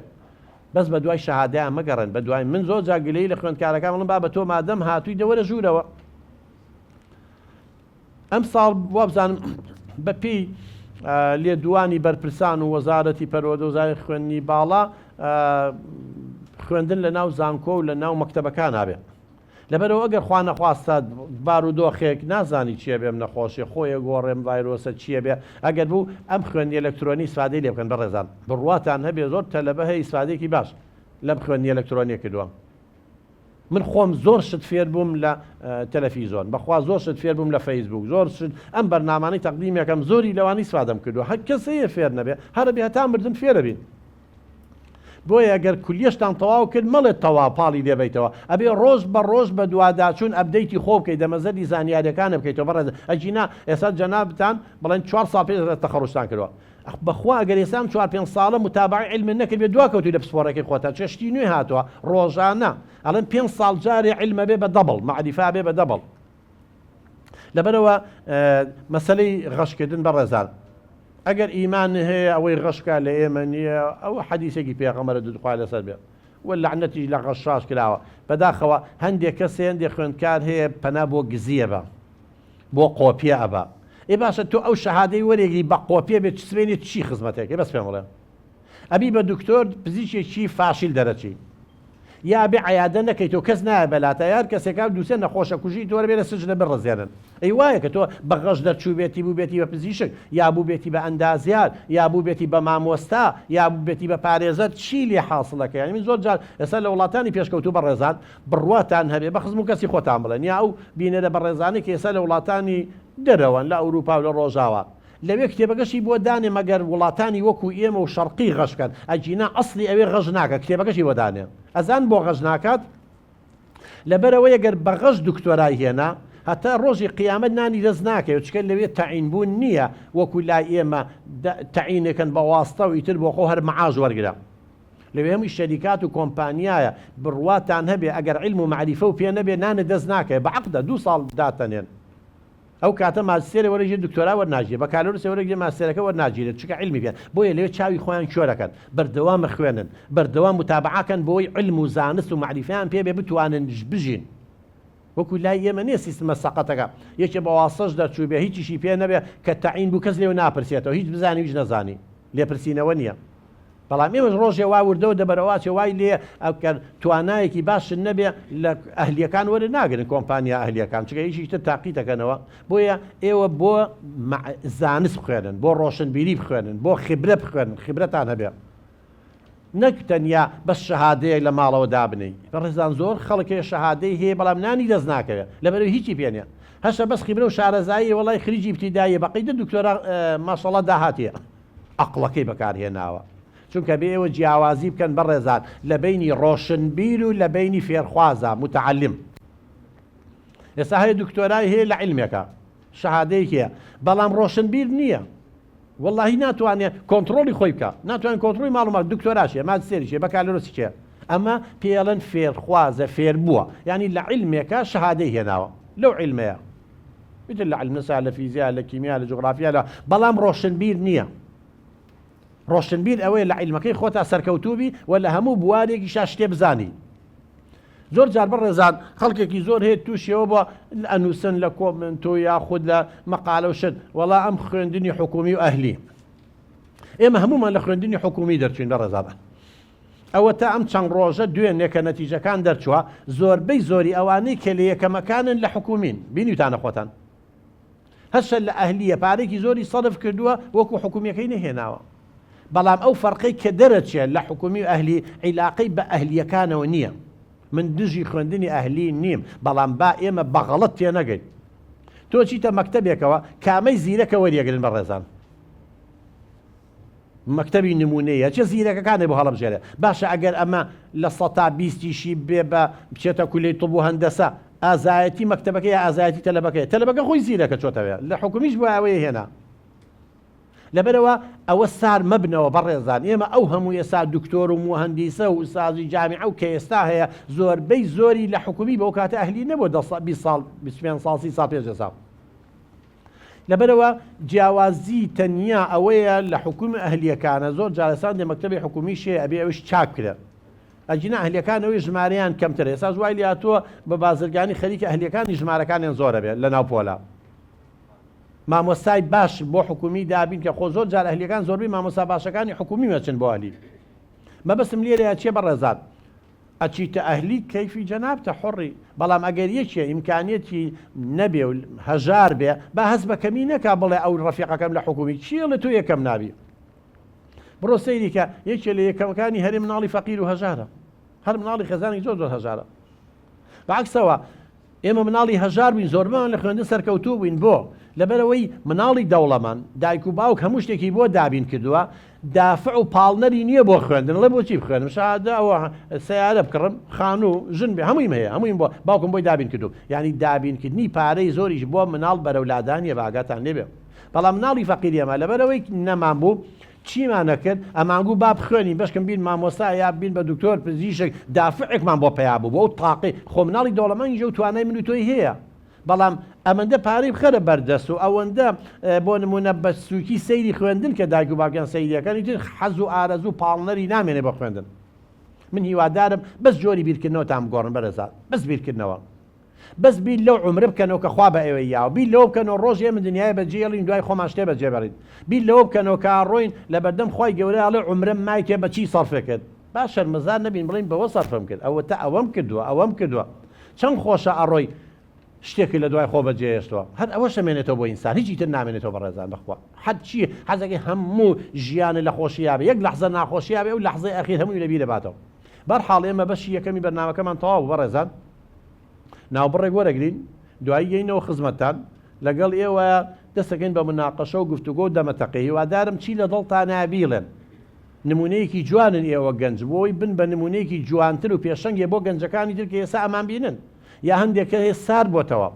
بەس بە دوای شەهادەیان مەگەڕێن بە دوای من زۆر جار گلەیی لە خوێندکارەکان بڵم بابە تۆ مادەم هاتووی دەوەرە ژوورەوە ئەمساڵ وابزانم بەپێی لێدوانی بەرپرسان و وەزارەتی پەروەردە و وەزارەتی خوێندنی باڵا خوێندن لە ناو زانکۆ و لە ناو مەکتەبەکان نابێ لەبەرەوە ئەگەر خوا نەخواستە بارودۆخێک نازانی چییە بێم نەخۆشی خۆیە گۆڕێم ڤایرۆسە چییە بێ ئەگەر بوو ئەم خوێندنی ئەلکترۆنی ئیسفادەی لێ بکەن بەڕێزان بڕواتان هەبێ زۆر تەلەبە هەیە ئیسفادەیەکی باش لەم خوێندنی ئەلکترۆنیە کردووە من خۆم زۆر شت فێر بووم لە تەلەفیزۆن بەخوا زۆر شت فێر بووم لە فەیسبوک زۆر شت ئەم بەرنامانەی تەقدیمەکەم زۆری لەوانی ئیسفادەم کردووە هەر کەس هەیە فێر نەبێ هەرە بێ هەتا مردن فێرە بین بۆیە گەر کولیەشتان تەواو کرد مەڵێ تەواو پاڵی لێ بەیتەوە ئەبێ ڕۆژ بە ڕۆژ بە دواداچوون update ی خۆ بکەیت دەمەزەردی زانیاریەکانە بکەیتەوە بەڕێز ئەگینا ئێستا جەنابتان بڵێن چوار ساڵ پێش تەخەڕوجتان کردووە ئەخ بەخوا ئەگەر ئێستا ئەم چوار پێنج ساڵە متابەعەی عیلمت نەکردبێ دوا کەوتوی لە پسپۆڕەکەی خۆتا چونکە شتی نوێ هاتووە ڕۆژانە ئەڵێن پێنج ساڵ جارێ عیلم ئەبێ بە double مەعریفە ئەبێ بە double لەبەرەوە مەسەلەی غەشکردن بەڕێزان ئەگەر ئیمان هەیە ئەوەی غەشکا لە ئێمە نییە ئەوە حەدیسێکی پێغەمبەرە درود خوای لەسەر بێ و لەعنەتیش لە غەشاش کراوە بەداخەوە هەندێک کەس هەندێک خوێندکار هەیە پەنا بۆ گزیە بە بۆ قۆپیە ئەبا. ئێ باشە تۆ ئەو شەهادەی وەرێگری بە قۆپیە بێ سبەینێ چی خزمەتێکەی بەس پێم بڵێ ئەبی بە دکتۆر پزیشکێکی فاشیل دەرەچی یا ئەبێ عیادە نەکەیتەوە کەس نایە بەلاتا یار کەسێکا دووسێ نەخۆشە کوژی تۆ بێ لە سجنە بڕزێنن ئەی وایە کە تۆ بە غەش دەرچووبێتی بووبێتی بە پزیشک یا بووبێتی بە ئەندازیار یا بووبێتی بە مامۆستا یا بووبێتی بە پارێزەر چی لێ حاصلەکە یانی من زۆر جار ئێستا لە وڵاتانی پێشکەوتوو بەڕێزان بڕواتان هەبێ بە خزم و کەسی خۆتان بڵێن یا ئەو بینەرە بەڕێزانەی کە ئێستا لە وڵاتانی دەرەوەن لە ئەوروپا و لە ڕۆژاوا لەوێ کتێبەکەشی بۆ دانێ مەگەر وڵاتانی وەکو ئێمە و شەرقی غەش بکەن ئەگینا ئەسڵی ئەوێ غەش ناکە کتێبەکەشی بۆ دانێ ئەزان بۆ غەش ناکات؟ لەبەرئەوەی گەر بە غەش دکتۆرای هێنا هەتا ڕۆژی قیامەت نانی دەست ناکەوێت چونکە لەوێ تەعین بوون نییە وەکو لای ئێمە تەعینەکەن بە واستە و ئیتر بۆ خۆ هەر معاش وەرگرە. لەوێ هەمووی شەریکات و کۆمپانیایە بڕواتان هەبێ ئەگەر عیلم و مەعریفە و پێ نەبێ نانت دەست ناکەوێ بە عەقدە دوو ساڵ داتەنێن ئەو کاتە ماجستێرێ وەرەگیرێ دکتۆرا وەرناگیرێ بەکالۆرسێ وەرەگیرێ ماستێرەکە وەرناگیرێت چونکە عیلمی پێ بۆیە لەوێ چاوی خۆیان کۆرەکەن بەردەوام ئەخوێنن بەردەوام متابعە کەن بۆی عیلم و زانست و مەعریفەیان پێ بێ بتوانن بژین وەکو لای ئێمە نیە سیستمە سەقەتەکە یەکێ بە واستەش دەرچووبێ هیچیشی پێ نەبێ کە تەعین بوو کەس لێو ناپرسێتەوە هیچ بزانی و هیچ نەزانی لێپرسینەوە نیە بەڵام ئێمەش ڕۆژێ وا وردەوە دەبەرەوە ئەچێ وای لێ ئەگەر توانایەکی باشت نەبێ لە ئەهلیەکان وەرت ناگرن کۆمپانیا ئەهلیەکان چونکە یەکێکی تر تاقیتەکەنەوە بۆیە ئێوە بۆ زانست بخوێنن بۆ ڕۆشنبیری بخوێنن بۆ خبرە بخوێنن خبرەتان هەبێ نەک تەنیا بەس شەهادەیەک لە ماڵەوە دابنێی. بەڕێزان زۆر خەڵک هەیە شەهادەی هەیە بەڵام نانی دەست ناکەوێت لەبەرئەوەی هیچی پێ نیە. هەشە بەس خیبرە و شارەزاییە وەڵای خریجی ئیبتیداییە بە قەیدە دکتۆرا ماشەڵا داهاتیە. ئەقڵەکەی بەکار هێناوە. چونکە بێ ئێوە جیاوازی بکەن بەڕێزان لە بەینی ڕۆشنبیر و لە بەینی فێرخوازا، متعلم. ئێستا هەیە دکتۆرای هەیە لە عیلمێکا شەهادەیەکی هەیە بەڵام ڕۆشنبیر نییە. وەڵاهی ناتوانێ کۆنتڕۆڵی خۆی بکا ناتوانێ کۆنتڕۆڵی ماڵ و ماڵ دکتۆراشی هەیە ماجستێریش هەیە بەکالۆرۆسیش هەیە ئەمە پێی ئەڵێن فێرخوازە فێربووە یانی لە عیلمێکا شەهادەی هێناوە لەو عیلمەیە ئیتر لە عیلم نەسا لە فیزیا لە کیمیا لە جوگرافیا لە بەڵام ڕۆشنبیر نییە ڕۆشنبیر ئەوەیە لە عیلمەکەی خۆتا سەرکەوتوو بی و لە هەموو بوارێکیشا شتێ بزانی زۆر جار بەڕێزان خەڵکێکی زۆر هەیە تووشیەوە بۆ ئەنووسن لە comment و یاخود لە مەقالە و شت وەڵا ئەم خوێندنی حکومی و ئەهلی ئێمە هەمومان لە خوێندنی حکومی دەرچوین بەڕێزانە ئەوە تا ئەم چەند ڕۆژە دوێنێ کە نەتیجەکان دەرچووە زۆربەی زۆری ئەوانەی کە لە یەکەمەکانن لە حکومین بینیتانە خۆتان هەشە لە ئەهلیە پارەیەکی زۆری سەرف کردووە وەکو حکومیەکەی نەهێناوە بەڵام ئەو فەرقەی کە دەرەچێ لە حکومی و ئەهلی عیلاقەی بە ئەهلیەکانەوە نییە من دژی خوێندنی ئەهلی نیم بەڵام با ئێمە بە غەڵەت تێنەگەین تۆ چیتە مەکتەبێکەوە کامەی زیرەکە وەریەگرن بەڕێزان مەکتەبی نمونەیە چێ زیرەکەکانێ بۆ هەڵەبژێرێ باشە ئەگەر ئەمە لە سەتا بیستیشی بێ بە بچێتە کولەی طب و هەندەسە ئازایەتی مەکتەبەکە یا ئازایەتی تەلەبەکەیە تەلەبەکە خۆی زیرەکە چۆتەوێ لە حکومیش بۆ ئەوەی هێنا لەبەرەوە ئەوە سار مەبنەوە بەڕێزان ئێمە ئەو هەموو ئێستا دکتۆر و موهەندیسە و ئوستازی جامیعە و کە ئێستا هەیە زۆربەی زۆری لە حکومی بەو کاتە ئەهلی نەبوو دە 20 ساڵ 25 ساڵ 30 ساڵ پێش ئێستا لەبەرئەوە جیاوازی تەنیا ئەوەیە لە حکومی ئەهلیەکانە زۆر جارەسان دێ مەکتەبی حکومیش هەیە ئەبێ ئەوش چاک بکرێ ئەگینا ئەهلیەکان ئەوەی ژمارەیان کەمترە ئێستاش وای لێهاتووە بە بازرگانی خەریکە ئەهلیەکانی ژمارەکانیان زۆرە بێت لە ناو پۆلە مامۆستای باش بۆ حکومی دابین کە خۆ زۆر جار ئەهلیەکان زۆربەی مامۆستا باشەکانی حکومی مەچن بۆ ئەهلی مەبەستم لێرەیە چیە بەڕێزان ئەچیتە ئەهلی کەیفی جەنابتە حوڕی بەڵام ئەگەر یەکێ ئیمکانیەتی نەبێ و هەژار بێ با هەست بە کەمی نەکا بڵێ ئەو ڕەفیقەکەم لە حکومی چی ئەڵێ تۆ یەکەم نابی بڕۆ سەیری کە یەکێ لە یەکەمەکانی هەرێ مناڵی فەقیر و هەژارە هەر مناڵی خێزانی زۆر زۆر هەژارە بەعکسەوە ئێمە مناڵی هەژار بووین زۆربەمان لە خوێندن سەرکەوتوو بووین بۆ؟ لەبەرئەوەی مناڵی دەوڵەمەند دایک و باوک هەموو شتێکی بۆ دابین کردووە دافع و پاڵنەری نییە بۆ خوێندن ئەڵێ بۆچی بخوێنم شەهادە ئەوە سەیارە بکڕم خانوو ژن بێ هەموویم هەیە هەموویم بۆ باوکم بۆی دابین کردووم یانی دابینکردنی پارەی زۆریش بۆ مناڵ بەرەو لادان نییە با ئاگاتان لێ بێ بەڵام مناڵی فەقیری ئەمە لەبەرئەوەی نەمان بوو چیمان ئەکرد ئەمانگوو با بخوێنین بەشکم بین مامۆستا یا بین بە دکتۆر پزیشک دافعێکمان بۆ پەیا بوو بۆ ئەو تاقی خۆ مناڵی دەوڵەمەنیش ئەو توانای من و تۆی هەیە بەڵام ئەمەندە پارەی بخەرە بەردەست و ئەوەندە بۆ نمونە بە سوکی سەیری خوێندن کە دایک و باوکیان سەیریەکەن ئیتر حەز و ئارەزوو پاڵنەری نامێنێ بۆ خوێندن من هیوادارم بەس جۆری بیرکردنەوەتان بگۆڕن بەرێزان بەس بیرکردنەوە بەس بیر لەو عومرە بکەنەوە کە خوا بە ئێوەی یاوە، بیر لەوە بکەنەوە ڕۆژێ ئێمە دنیایە بە جێ ئێڵین دوای خۆمان شتێ بە جێ بەڕین، بیر لەوە بکەنەوە کە ئەڕۆین لە بەردەم خوای گەورە ئەڵێ عومرەم مایتێ بە چی سەرفێ کرد، با شەرمەزار نەبین بڵێین بەوە سەرفم کرد، ئەوەتا ئەوەم کردووە، ئەوەم کردووە. چەند خۆشە ئەڕۆی شتێکت لە دوای خۆ بە جێ هێشتووە، هەر ئەوەش ئەمێنێتەوە بۆ ئینسان، هیچی تر نامێنێتەوە بەڕێزان بەخوا هەرچی حەزەکەی هەموو ژیانت لە خۆشییا بێ، یەک لەحزە ناخۆشییا بێ ئەو لەحزەی ئەخیر هەمووی لە بیر ئەباتەوە. بەرحاڵ ئێمە بەشی یەکەمی بەرنامەکەمان تەواو بوو بەڕێزان. ناوبڕێک وەرەگرین دوایی یەینەوە خزمەتتان لەگەڵ ئێوە دەستەکەین بە مناقەشە و گفتوگۆ و دەمەتەقێ هیوادارم چی لە دڵتانایە بیڵێن. نمونەیەکی جوانن ئێوە گەنج بۆی بن بە نمونەیەکی جوانتر و پێشەنگێ بۆ گەنجەکانی تر کە ئێستا ئەمان بینن یا هەندێک کە هێ سارد بۆتەوە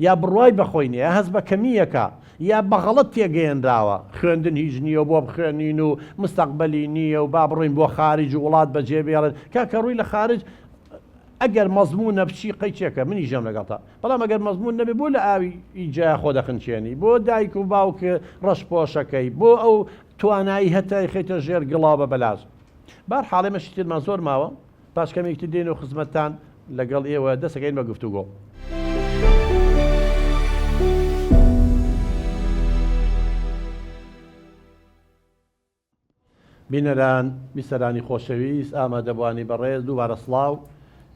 یا بڕوای بە خۆی نیە یا هەست بە کەمییەکە یا بە غەڵەت تێگەیەنراوە خوێندن هیچ نیە و بۆ بخوێنین و مستەقبەلی نیە و با بڕۆین بۆ خارج و وڵات بەجێ بێڵن کاکە ڕووی لە خارج ئەگەر مەزموونە بچی قەیچێکە منیش ژەم لەگەڵتا بەڵام ئەگەر مەزموون نەبێ بۆ لە ئاوی جیا خۆ دەخنچێنی بۆ دایک و باوک ڕەش پۆشەکەی بۆ ئەو توانایی هەتا خەیتە ژێر گڵاو بە بەلاش بار حاڵێ مەشی ترمان زۆر ماوە پاش کەمێکی تر دێین و خزمەتتان لەگەڵ ئێوە دەسەکەین بە گفتوگۆ. بینەران، بیسەرانی خۆشەویست، ئامادەبوانی بەڕێز، دووبارە سڵاو.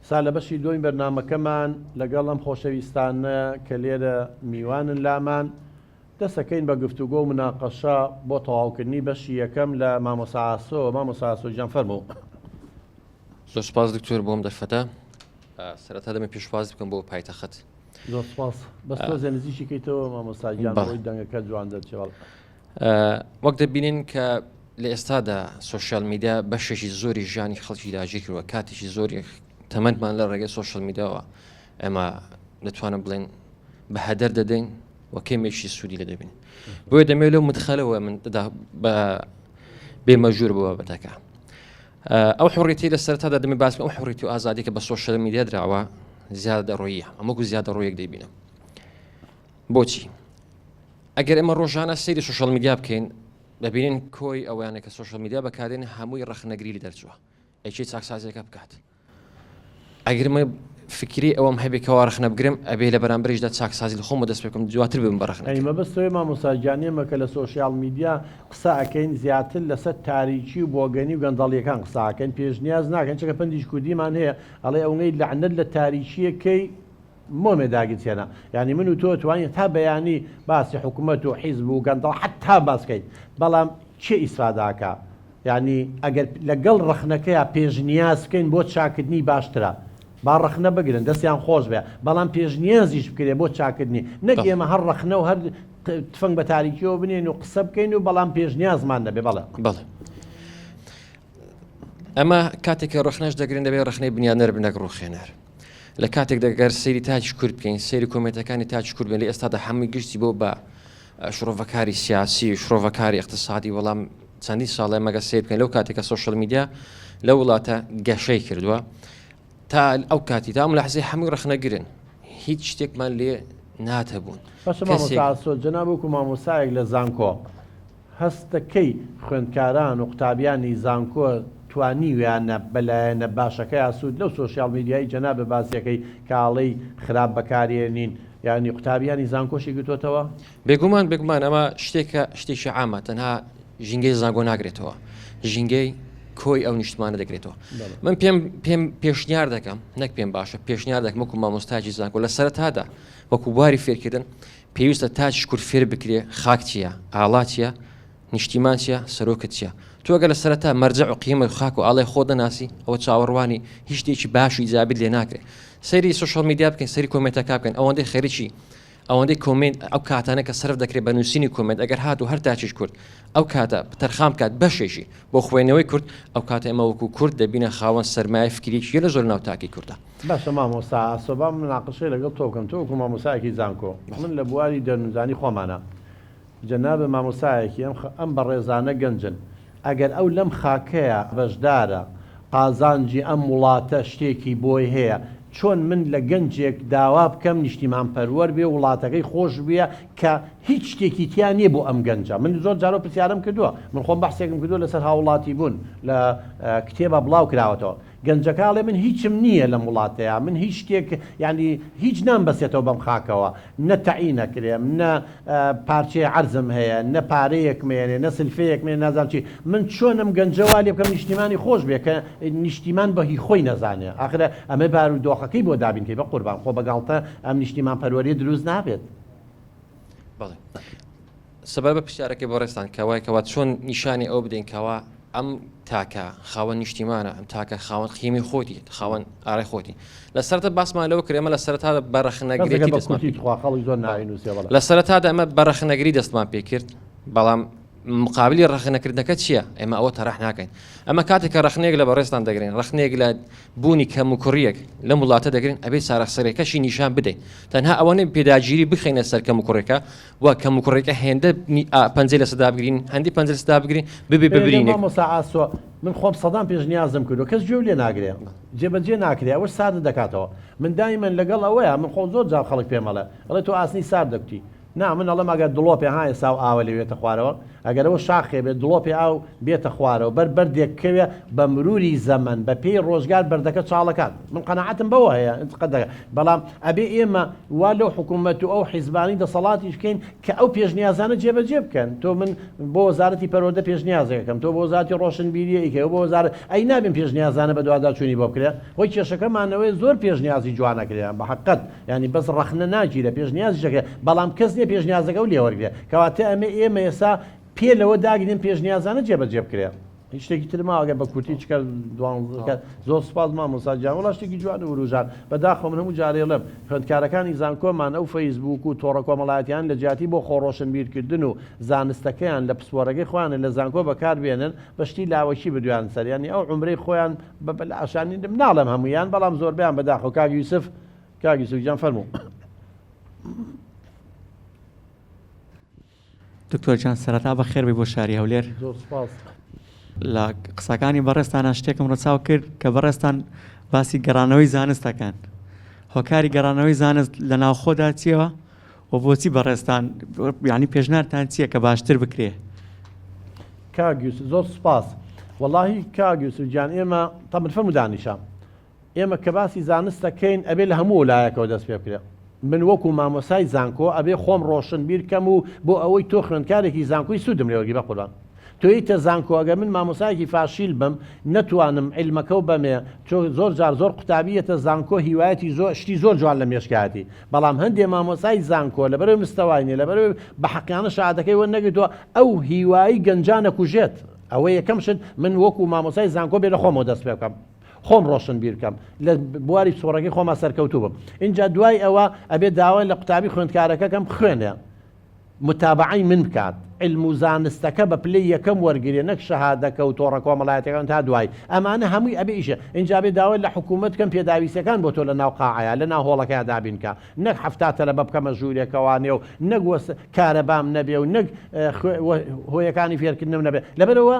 سا لە بەشی دووەمی بەرنامەکەمان لەگەڵ ئەم خۆشەویستانە کە لێرە میوانن لامان، دەسەکەین بە گفتوگۆ و مناقەشە بۆ تەواوکردنی بەشی یەکەم لە مامۆستا ئاسۆ. مامۆستا ئاسۆ گیان فەرموو. زۆر سوپاس دکتۆر بۆم دەرفەتە. سەرەتا دەمە پێشوازی بکەم بۆ پایتەخت. زۆر سوپاس. بەس تۆزێ نزیکی کەیتەوە مامۆستا گیان بۆی دەنگەکە جوان دەرچێ. بەڵێ. وەک دەبینین کە لە ئێستادا سۆشیال میدیا بەشێکی زۆری ژیانی خەڵکی داگیر کردووە کاتێکی زۆری تەمەنمان لە ڕێگەی سۆشیال میدیاوە ئێمە دەتوانم بڵێن بە هەدەر دەدەین و کەمێکی سوودی لە دەبین بۆیە دەمێت لەو مدخەلەوە من بە بێمەژور بۆ بابەتەکە ئەو حڕێتی لە سەرتادا دەمێ باس ئەو حڕێتی و ئازادی کە بە سۆشیال میدیا دراوە زیادە ڕۆیە ئەمەکو زیادە ڕۆیەک دەیبینم بۆچی ئەگەر ئێمە ڕۆژانە سەیری سۆشیال میدیا بکەین دەبینین کۆی ئەویانە کە سۆشیال میدیا بەکاردێن هەمووی ڕەخنەگری لە دەرچووە ئەی چاکسازیەکە بکات ئەگەر من فکری ئەوەم هەبێ کەوا ڕەخنە بگرم ئەبێ لە بەرامبەریشدا چاکسازی لە خۆمەوە دەست پێ بکەم دواتر ببم بە ڕەخنەگر. ئەی مەبەست ئەوەیە مامۆستا گیان ئێمە کە لە سۆشیاڵ میدیا قسە ئەکەین زیاتر لەسەر تاریکی و بۆگەنی و گەندەڵیەکان قسە ئەکەین پێشنیاز ناکەین چونکە پەندیش کوردیمان هەیە ئەڵێ ئەونەی لەعنەت لە تاریکیەکەی مۆمێ داگرتێنە یانی من و تۆ توانین تا بەیانی باسی حکومەت و حیزب و گەندەڵ حەتا باس کەین بەڵام کێ ئیسفادە ئەکا یانی ئەگەر لەگەڵ ڕەخنەکەیا پێشنیاز بکەین بۆ چاکردنی باشترە با ڕەخنە بگرن دەستیان خۆش بێ بەڵام پێشنیازیش بکرێ بۆ چاکردنی نەک ئێمە هەر ڕەخنە و هەر تفەنگ بە تاریکیەوە بنێن و قسە بکەین و بەڵام پێشنیازمان نەبێ بەڵێ بەڵێ ئەمە کاتێک کە ڕەخنەش دەگرن دەبێت ڕەخنەی بنیادنەر بن نەک ڕووخێنەر لە کاتێک دەگەر سەیری تاکی کورد بکەین سەیری کۆمێنتەکانی تاکی کورد بن لە ئێستادا هەمووی گشتی بۆ بە شرۆڤەکاری سیاسی و شرۆڤەکاری اقتصادی بەڵام چەندین ساڵێ مەگە سیر بکەین لەو کاتێک کە سۆشیال میدیا لە وڵاتە گەشەی کردووە تا ئەو کاتی تا ئەم لەحزەی هەمووی ڕەخنەگرن هیچ شتێکمان لێ ناتەبوون باشە مامۆستا ئاسۆ جەناب وەکو مامۆستایەک لە زانکۆ هەستەکەی خوێندکاران و قوتابیانی زانکۆ توانیویانە بە لایەنە باشەکەیا سوود لەو سۆشیاڵ میدیای جەنابت باسیەکەی کە ئەڵێی خراپ بەکارێنین یانی قوتابیانی زانکۆشی گرتۆتەوە؟ بێگومان بێگومان ئەمە شتێکە شتێکی عامە تەنها ژینگەی زانکۆ ناگرێتەوە ژینگەی کۆی ئەو نیشتمانە دەگرێتەوە من پێم پێم پێشنیار دەکەم نەک پێم باشە پێشنیار دەکەم وەکو مامۆستاکی زانکۆ لە سەرەتادا وەکو بواری فێرکردن پێویستە تاکی کورد فێر بکرێ خاک چییە ئاڵا چییە نیشتیمان چیە سەرۆکت چیە تۆ گەر لە سەرەتا مەرجەع و قیمەت خاک و ئاڵای خۆت نەناسی ئەوە چاوەڕوانی هیچ شتێکی باش و ئیجابیت لێ ناکرێ سەیری سۆشیال میدیا بکەین سەیری کۆمێنتەکە بکەین ئەوەندەی خەریکی ئەوەندەی کۆمێنت ئەو کاتانە کە سەرف دەکرێت بە نووسینی کۆمێنت ئەگەر هات و هەر تاکیش کورد ئەو کاتە تەرخان بکات بەشێکی بۆ خوێندنەوەی کورد ئەو کاتە ئێمە وەکو کورد دەبینە خاوەن سەرمایە فکریی لە زۆر ناو تاکی کوردە. باشە مامۆستا ئاسۆ با مناقشەی لەگەڵ تۆ بکەم تۆ وەکو مامۆستایەکی زانکۆ من لە بواری دەروونزانی خۆمانە جەنابت مامۆستایەکی ئەم ئەم بەڕێزانە گەنجن ئەگەر ئەو لەم خاکەیا بەشدارە قازانجی ئەم وڵاتە شتێکی بۆی هەیە چۆن من لە گەنجێک داوا بکەم نیشتیمان پەروەر بێ وڵاتەکەی خۆش بوێ کە هیچ شتێکی تیا نیە بۆ ئەم گەنجە من زۆر جار ئەو پرسیارەم کردووە من خۆم بەحسێکم کردووە لەسەر هاوڵاتی بوون لە کتێبا بڵاو کراوەتەوە گەنجەکە ئەڵێ من هیچم نییە لەم وڵاتەیا، من هیچ شتێک یانی هیچ نامبەستێتەوە بەم خاکەوە، نە تەعین ئەکرێم، نە پارچەی عەرزم هەیە، نە پارەیەکم هەیە، نە سلفەیەکم هەیە، نازانم چی، من چۆن ئەم گەنجە وا لێ بکەم نیشتیمانی خۆش بێ کە نیشتیمان بە هی خۆی نەزانێ، ئاخر ئەمە بارودۆخەکەی بۆ دابین کەی بە قوربان، خۆ بە گاڵتە ئەم نیشتیمانپەروەریە دروست نابێت. بەڵێ. سەبارەت بە پرسیارەکەی بەڕێزتان کەوای کەوا چۆن نیشانی ئەوە بدەین کەوا ئەم تاکە خاوەن نیشتیمانە ئەم تاکە خاوەن قیمی خۆتی خاوەن ئارای خۆتی لە سەرەتا باسمان لەوە کرد ئێمە لە سەرەتا بە ڕەخنەگرێتی دەستمان پێ کرد. لە سەرەتادا ئەمە بە ڕەخنەگری دەستمان پێ کرد بەڵام. مقابلی ڕەخنەکردنەکە چییە؟ ئێمە ئەوە تەرح ناکەین. ئەمە کاتێک کە ڕەخنەیەک لە بەڕێزتان دەگرین، ڕەخنەیەک لە بوونی کەموکوڕییەک لەم وڵاتە دەگرین، ئەبێ چارەسەرەکەشی نیشان بدەین. تەنها ئەوە نەبێ پێداگیری بخەینە سەر کەموکوڕیەکە و کەموکوڕیەکە هێندە پەنجەی لەسەر دابگرین، هەندی پەنجە لەسەر دابگرین، ببێ بە برینێک. مامۆستا ئاسۆ، من خۆم سەدان پێشنیازم کردووە، کەس گوێو لێ ناگرێ، جێبەجێ ناکرێ، ئەوەش ساردت دەکاتەوە. من دایمەن لەگەڵ ئەوەیا، من خۆم زۆر جار خەڵک پێم ئەڵێ، ئەڵێ تۆ ئاسنی سارد دەکوتی. نا من ئەڵێم ئەگەر دڵۆپێ ها ئێستا ئەو ئاوە لێ بێتە خوارەوە ئەگەر ئەوە شاخێ بێت دڵۆپێ ئاو بێتە خوارەوە بەر بەردێک بکەوێ بە مروری زەمەن بە پێی ڕۆژگار بەردەکە چاڵەکات من قەناعەتم بەوە هەیە قەت دەکا بەڵام ئەبێ ئێمە وا لەو حکوومەت و ئەو حیزبانی دەسەڵاتیش بکەین کە ئەو پێشنیازانە جێبەجێ بکەن تۆ من بۆ وەزارەتی پەروەردە پێشنیازێکەکەم تۆ بۆ وەزارەتی ڕۆشنبیری ئەیکەی بۆ وەزارەت ئەی نابێن پێشنیازانە بەدواداچوونی بۆ بکرێ هۆی کێشەکەمانەوەی زۆر پێشنیازی جوانەکرێ بە حەقەت یانی بەس ڕەخنە ناگیرێ پێشنیازیش دەکرێ بەڵام کەس نیە پێشنیازەکەو لێ وەرگرێ کەواتە ئەمە ئێمە ئێستا پێ لەوە داگرین پێشنیازانە جێبەجێ بکرێ هیچ شتێکی تر ماوە ئەگەر بە کورتی چکە دوانزە زۆر سوپاس مامۆستا گیان وەڵا شتێکی جوان و وروژان بەداخەوە من هەموو جارێ ڵێم خوێندکارەکانی زانکۆمان ئەو فەیسبووک و تۆڕە کۆمەڵایەتیان لە جیاتی بۆ خۆ ڕۆشنبیرکردن و زانستەکەیان لە پسپۆرەکەی خۆیان لە زانکۆ بەکاربێنن بە شتی لاوەکی بدویان سەر یانی ئەو عومرەی خۆیان بە بەلاشانی ناڵێم هەموویان بەڵام زۆربەیان بەداخەوە کاک یوسف کاک یوسف گیان فەرموو. دکتۆر گیان سەرەتا بەخێر بێی بۆ شاری هەولێر. زۆر سوپاس. لە قسەکانی بەڕێزتانا شتێکم ڕەچاو کرد کە بەڕێزتان باسی گەڕانەوەی زانست دەکەن. هۆکاری گەڕانەوەی زانست لە ناوخۆدا چییە و بۆچی بەڕێزتان یانی پێشنارتان چییە کە باشتر بکرێ؟ کاک یوسف زۆر سوپاس. وەڵاهی کاک یوسف گیان ئێمە تەبعەن فەرموو دانیشە. ئێمە کە باسی زانست دەکەین ئەبێ لە هەموو لایەکەوە دەست پێ بکرێ. من وەکو مامۆستای زانکۆ ئەبێ خۆم ڕۆشنبیر کەم و بۆ ئەوەی تۆ خوێندکارێکی زانکۆی سوودم لێ وەرگری بەقوربان تۆ یەیتە زانکۆ ئەگەر من مامۆستایەکی فاشیل بم نەتوانم عیلمەکەو بەمێ چۆ زۆر جار زۆر قوتابی یەتە زانکۆ هیوایەتی زۆر شتی زۆر جوان لە مێشکایەتی بەڵام هەندێ مامۆستای زانکۆ لەبەرەوەی مستەوای نیە لەبەرەوەی بە حەقیانە شەهادەکەی وەرنەگرتووە ئەو هیوایی گەنجان ئەکوژێت ئەوە یەکەم شت من وەکو مامۆستای زانکۆ بێ لە خۆمەوە دەست پێ بکەم. خۆم ڕۆشنبیر بکەم لە بواری پسپۆڕەکەی خۆما سەرکەوتوو بم ئینجا دوای ئەوە ئەبێ داوای لە قوتابی خوێندکارەکە کەم بخوێنێ متابعەی من بکات علم و زانستەکە بە پلەی یەکەم وەرگێ نەک شەهادەکە و تۆڕە کۆمەڵایەتەکان تا دوای ئەمانە هەمووی ئەبێ ئیشە ئینجا بێ داوای لە حکوومەت کەم پێداویستەکان بۆ تۆ لە ناو قاعەیە لە ناو هۆڵەکەیا دابین کە نەک 70 تەلەبە بکەمە ژوورێکەوانێ و نەک وەس کارەبام نەبێ و نەک هۆیەکانی فێرکردنم نەبێ لەبەرەوە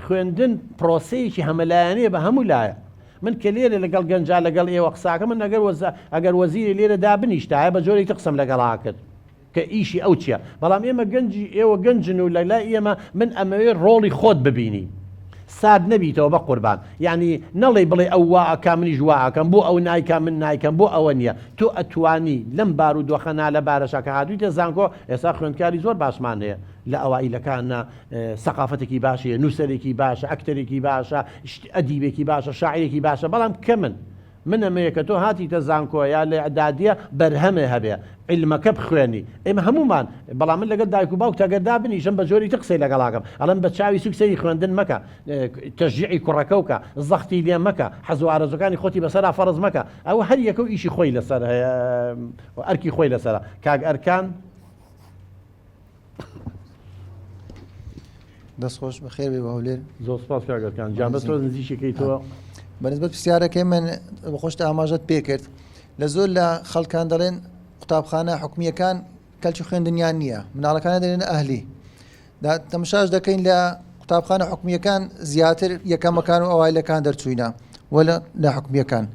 خوێندن پرۆسەیەکی هەمەلایەنەیە بە هەموو لایە. من کە لێرە لەگەڵ گەنجا لەگەڵ ئێوە قساکەم من ئەگەر وەز ئەگەر وەزیری لێرە دابنیشتایە بە جۆرێکی تر قسەم لەگەڵا کرد کە ئیشی ئەو چییە بەڵام ئێمە گەنجی ئێوە گەنجن و لە لای ئێمە من ئەمەوێ ڕۆڵی خۆت ببینی سارد نەبیتەوە بە قوربان یعنی نەڵێی بڵێ ئەو وا ئەکا منیش وا ئەکەم بۆ ئەو نایکا من نایکەم بۆ ئەوە نییە تۆ ئەتوانی لەم بارودۆخە نالەبارەشا کە هاتوویتە زانکۆ ئێستا خوێندکاری زۆر باشمان هەیە لە ئەوائیلەکانە سەقافەتێکی باشی هەیە، نووسەرێکی باشە، ئەکتەرێکی باشە، ئەدیبێکی باشە، شاعیرێکی باشە، بەڵام کەمن. من ئەمەیە کە تۆ هاتیتە زانکۆ یا لە ئیعدادیە بەرهەمێ هەبێ، عیلمەکە بخوێنی. ئێمە هەموومان، بەڵام من لەگەڵ دایک و باوکتا گەر دابنیشم بە جۆرێکی تر قسەی لەگەڵا کەم. ئەڵێم بە چاوی سووک سەیری خوێندن مەکە، تەشجیعی کوڕەکەو کە، زەختی لێ مەکە، حەز و ئارەزووەکانی خۆتی بەسەرا فەرز مەکە. ئەوە هەر یەکەو ئیشی خۆی لەسەر هەیە و ئەرکی خۆی لەسەرە. کاک ئەرکان. دەست خۆش بەخێر بێ بۆ هەولێر. زۆر سپاس کاک ئەرکان گیان بەس تۆ نزیکەکەی تۆ. بەنسبەت پرسیارەکەی من بەخۆشت ئاماژەت پێ کرد لە زۆر لە خەڵکان دەڵێن قوتابخانە حکومییەکان کەلکی خوێندنیان نییە مناڵەکان دەێنە ئەهلی تەمشاش دەکەین لە قوتابخانە حکومییەکان زیاتر یەکەمەکان و ئەوایلەکان دەرچووینە وە لە حکومییەکان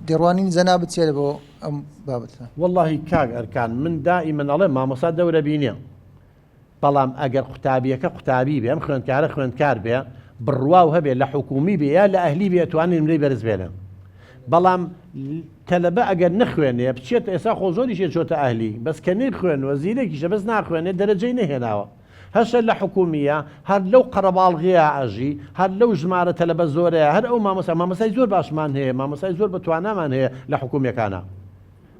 دێڕوانین جەنابت چیە بۆ ئەم بابەتە؟ وەڵاهی کاک ئەرکان من دائیمەن ئەڵێم مامۆستا دەورە بینێ بەڵام ئەگەر قوتابیەکە قوتابی بێ ئەم خوێندکارە خوێندکار بێ بڕواو هەبێ لە حکومی بێ یا لە ئەهلی بێ توانێ نمرەی بەرز بێنێ بەڵام تەلەبە ئەگەر نەخوێنێ بچێت ئێستا خۆ زۆریشێ چۆتە ئەهلی بەس کە نەیخوێنوە زیرەکیشە بەس ناخوێنێ دەرەجەی نەهێناوە هەشە لە حکومیە هەر لەو قەرەباڵغیە ئەژی هەر لەو ژمارە تەلەبە زۆرەیە هەر ئەو مامۆستا مامۆستای زۆر باشمان هەیە مامۆستای زۆر بە توانامان هەیە لە حکومیەکانا.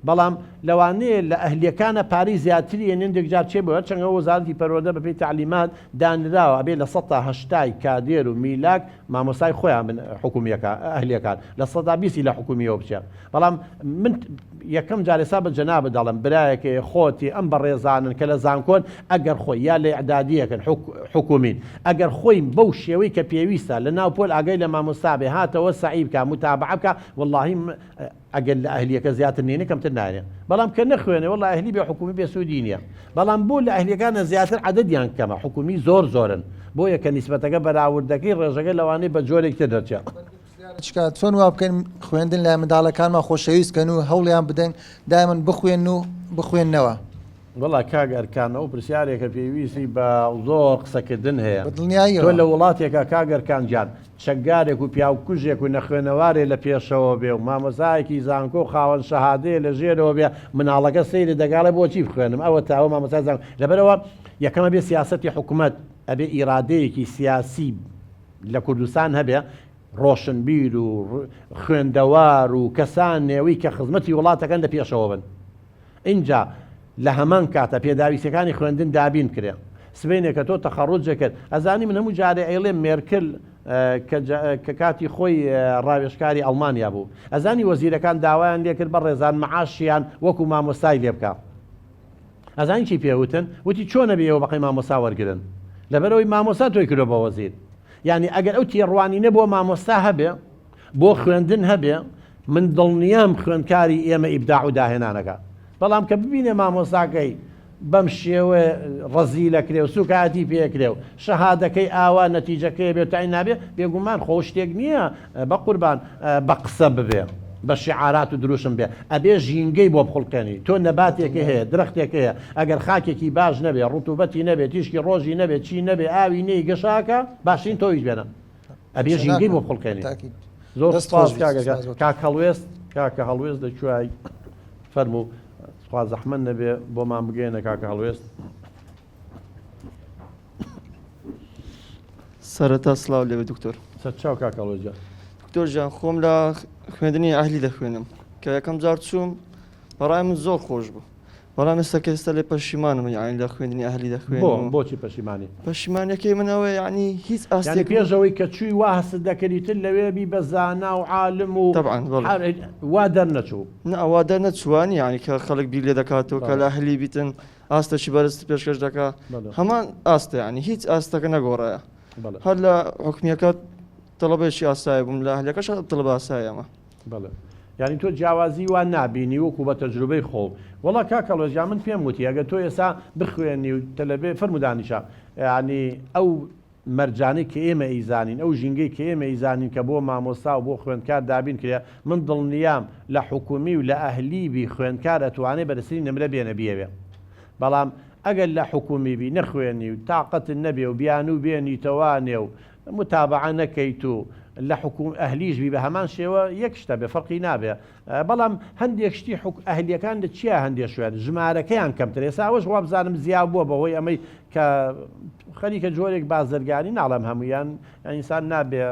بەڵام لەوانەیە لە ئەهلیەکانە پارەی زیاتری یە نندێک جار چێ بۆ هەرچەند ئەوە وەزارەتی پەروەردە بەپێی تەعلیمات دانراوە ئەبێ 80% ی کادێر و میلاک مامۆستای خۆیان بن حکومیەکان ئەهلیەکان 20% ی لە حکومیەوە بچێ بەڵام من یەکەم جار ئێستا بە جەنابت دەڵێم برایەکەی خۆتی ئەم بەڕێزانن کە لە زانکۆن ئەگەر خۆی یا لە ئیعدادیەکن حکومین ئەگەر خۆی بەو شێوەی کە پێویستە لە ناو پۆل ئاگای لە مامۆستا بێ هاتەوە سەعی بکا متابعە بکا وەڵاهی ئەگەر لە ئەهلیەکە زیاتر نێنێ کەمتر نایەنێ بەڵام کە نەخوێنێ وەڵا ئەهلی بێ حکومی بێ سوودی نییە بەڵام بۆ لە ئەهلیەکانە زیاتر عەدەدیان کەمە حکومی زۆر زۆرن بۆیە کە نیسبەتەکە بەراوردەکەی ڕێژەکە لەوانەیە بە جۆرێک تر دەرچێ. چکات چۆن وا بکەین خوێندن لای منداڵەکانمان خۆشەویست کەن و هەوڵیان بدەن دایمەن بخوێن و بخوێننەوە؟ وەڵا کاک ئەرکان ئەو پرسیارێکە پێویستی بە زۆر قسەکردن هەیە. بە دڵنیاییەوە. تۆ لە وڵاتێکا کاک ئەرکان گیان چەکدارێک و پیاوکوژێک و نەخوێنەوارێ لە پێشەوە بێ و مامۆستایەکی زانکۆ و خاوەن شەهادەیە لە ژێرەوە بێ مناڵەکە سەیرت دەکا ئەڵێ بۆچی بخوێنم ئەوەتا ئەوە مامۆستای زانکۆ لەبەرئەوە یەکەم ئەبێ سیاسەتی حکومەت ئەبێ ئیرادەیەکی سیاسی لە کوردستان هەبێ ڕۆشنبیر و خوێندەوار و کەسانێوی کە خزمەتی وڵاتەکەن لە پێشەوە بن ئینجا لە هەمان کاتا پێداویستیەکانی خوێندن دابین بکرێ. سبەینێ کە تۆ تەخەڕوجە کرد، ئەزانی من هەموو جارێ ئەیڵێم مێرکل کە کاتی خۆی ڕاوێژکاری ئەڵمانیا بوو، ئەزانی وەزیرەکان داوایان لێ کرد بەڕێزان مەعاشیان وەکو مامۆستای لێ بکا. ئەزانی چی پێ وتن؟ وتی چۆن ئەبێ ئێوە بەقەی مامۆستا وەرگرن؟ لەبەرئەوەی مامۆستا تۆی کردوە بە وەزیر. یانی ئەگەر ئەو تێڕوانینە بۆ مامۆستا هەبێ، بۆ خوێندن هەبێ من دڵنیام خوێندکاری ئێمە ئیبداع و داهێنان ئەکا بەڵام کە ببینێ مامۆستاکەی بەم شێوە ڕەزیل ئەکرێ و سوکایەتی پێ ئەکرێ و شەهادەکەی ئاوا نەتیجەکەی بێ و تەعین نابێ بێگومان خۆ شتێک نییە بە قوربان بە قسە ببێ بە شیعارات و دروشم بێ ئەبێ ژینگەی بۆ بخوڵقێنی تۆ نەباتێکە هەیە درەختێک هەیە ئەگەر خاکێکی باش نەبێ ڕتوبەتی نەبێ تیشکی ڕۆژی نەبێ چی نەبێ ئاوی نەی گەشاکە باشترین تۆویش بێنە ئەبێ ژینگەی بۆ بخوڵقێنی. زۆر سپاس کاکە کاک هەڵوێست کاکە هەڵوێست لە کوای فەرموو خوا زەحمەت نەبێ بۆمان بگەێنە کاکە هەڵوێست. سەرەتا سلااو لێ دکتۆر سەرچاو کاکە هەڵوێست گیان. دکتۆر گیان خۆم لە خوێندنی ئەهلی دەخوێنم کە یەکەم جار چووم بەڕای من زۆر خۆش بوو بەڵام ئێستا کە ئێستا لێ پەشیمانم یانی لە خوێندنی ئەهلی دەخوێنم بۆ بۆچی پەشیمانی؟ پەشیمانەکەی من ئەوەیە یانی هیچ یانی ئاستێک پێش ئەوەی کە چووی وا هەستت دەکرد ئیتر لەوێ بی بە زانا و عالم و تەبعەن بەڵێ وا دەرنەچوو؟ نا وا دەرنەچووە نییە یانی کە خەڵک بیر لێ دەکاتەوە کە بەڵێ لە ئەهلی بیتن ئاستێکی بەرزتر پێشکەش دەکا بەڵێ هەمان ئاستە یانی هیچ ئاستەکە نەگۆڕایە بەڵێ هەر لە حکومییەکە تەڵەبەیەکی ئاسایی بووم لە ئەهلیەکەش تەڵەبە ئاساییەمە. بەڵێ یانی تۆ جیاوازی وا نابینی وەکو بە تەجروبەی خۆو وەڵا کاک هەڵوێست گیان من پێم وتی ئەگەر تۆ ئێستا بخوێنی و تەلەبێ فەرموو دانیشە یانی ئەو مەرجانەی کە ئێمە ئەیزانین ئەو ژینگەی کە ئێمە ئەیزانین کە بۆ مامۆستا و بۆ خوێندکار دابین کرێ من دڵنیام لە حکومی و لە ئەهلی بی خوێندکار ئەتوانێ بەرزترین نمرە بێنە بیەوێ بەڵام ئەگەر لە حکومی بی نەخوێنی و تاقەتت نەبێ و بیانوو بێنیتەوانێ و متابەعە نەکەیت و لە حکوم ئەهلیش بی بە هەمان شێوە یەک شتە بێ فەرقی نابێ بەڵام هەندێک شتی حک ئەهلیەکان لە چیا هەندێ شوێن ژمارەکەیان کەمتر ئێستا ئەوەش وابزانم زیا بووە بەهۆی ئەمەی کە خەریکە جۆرێک بازرگانی ناڵێم هەمویان ئینسان نابێ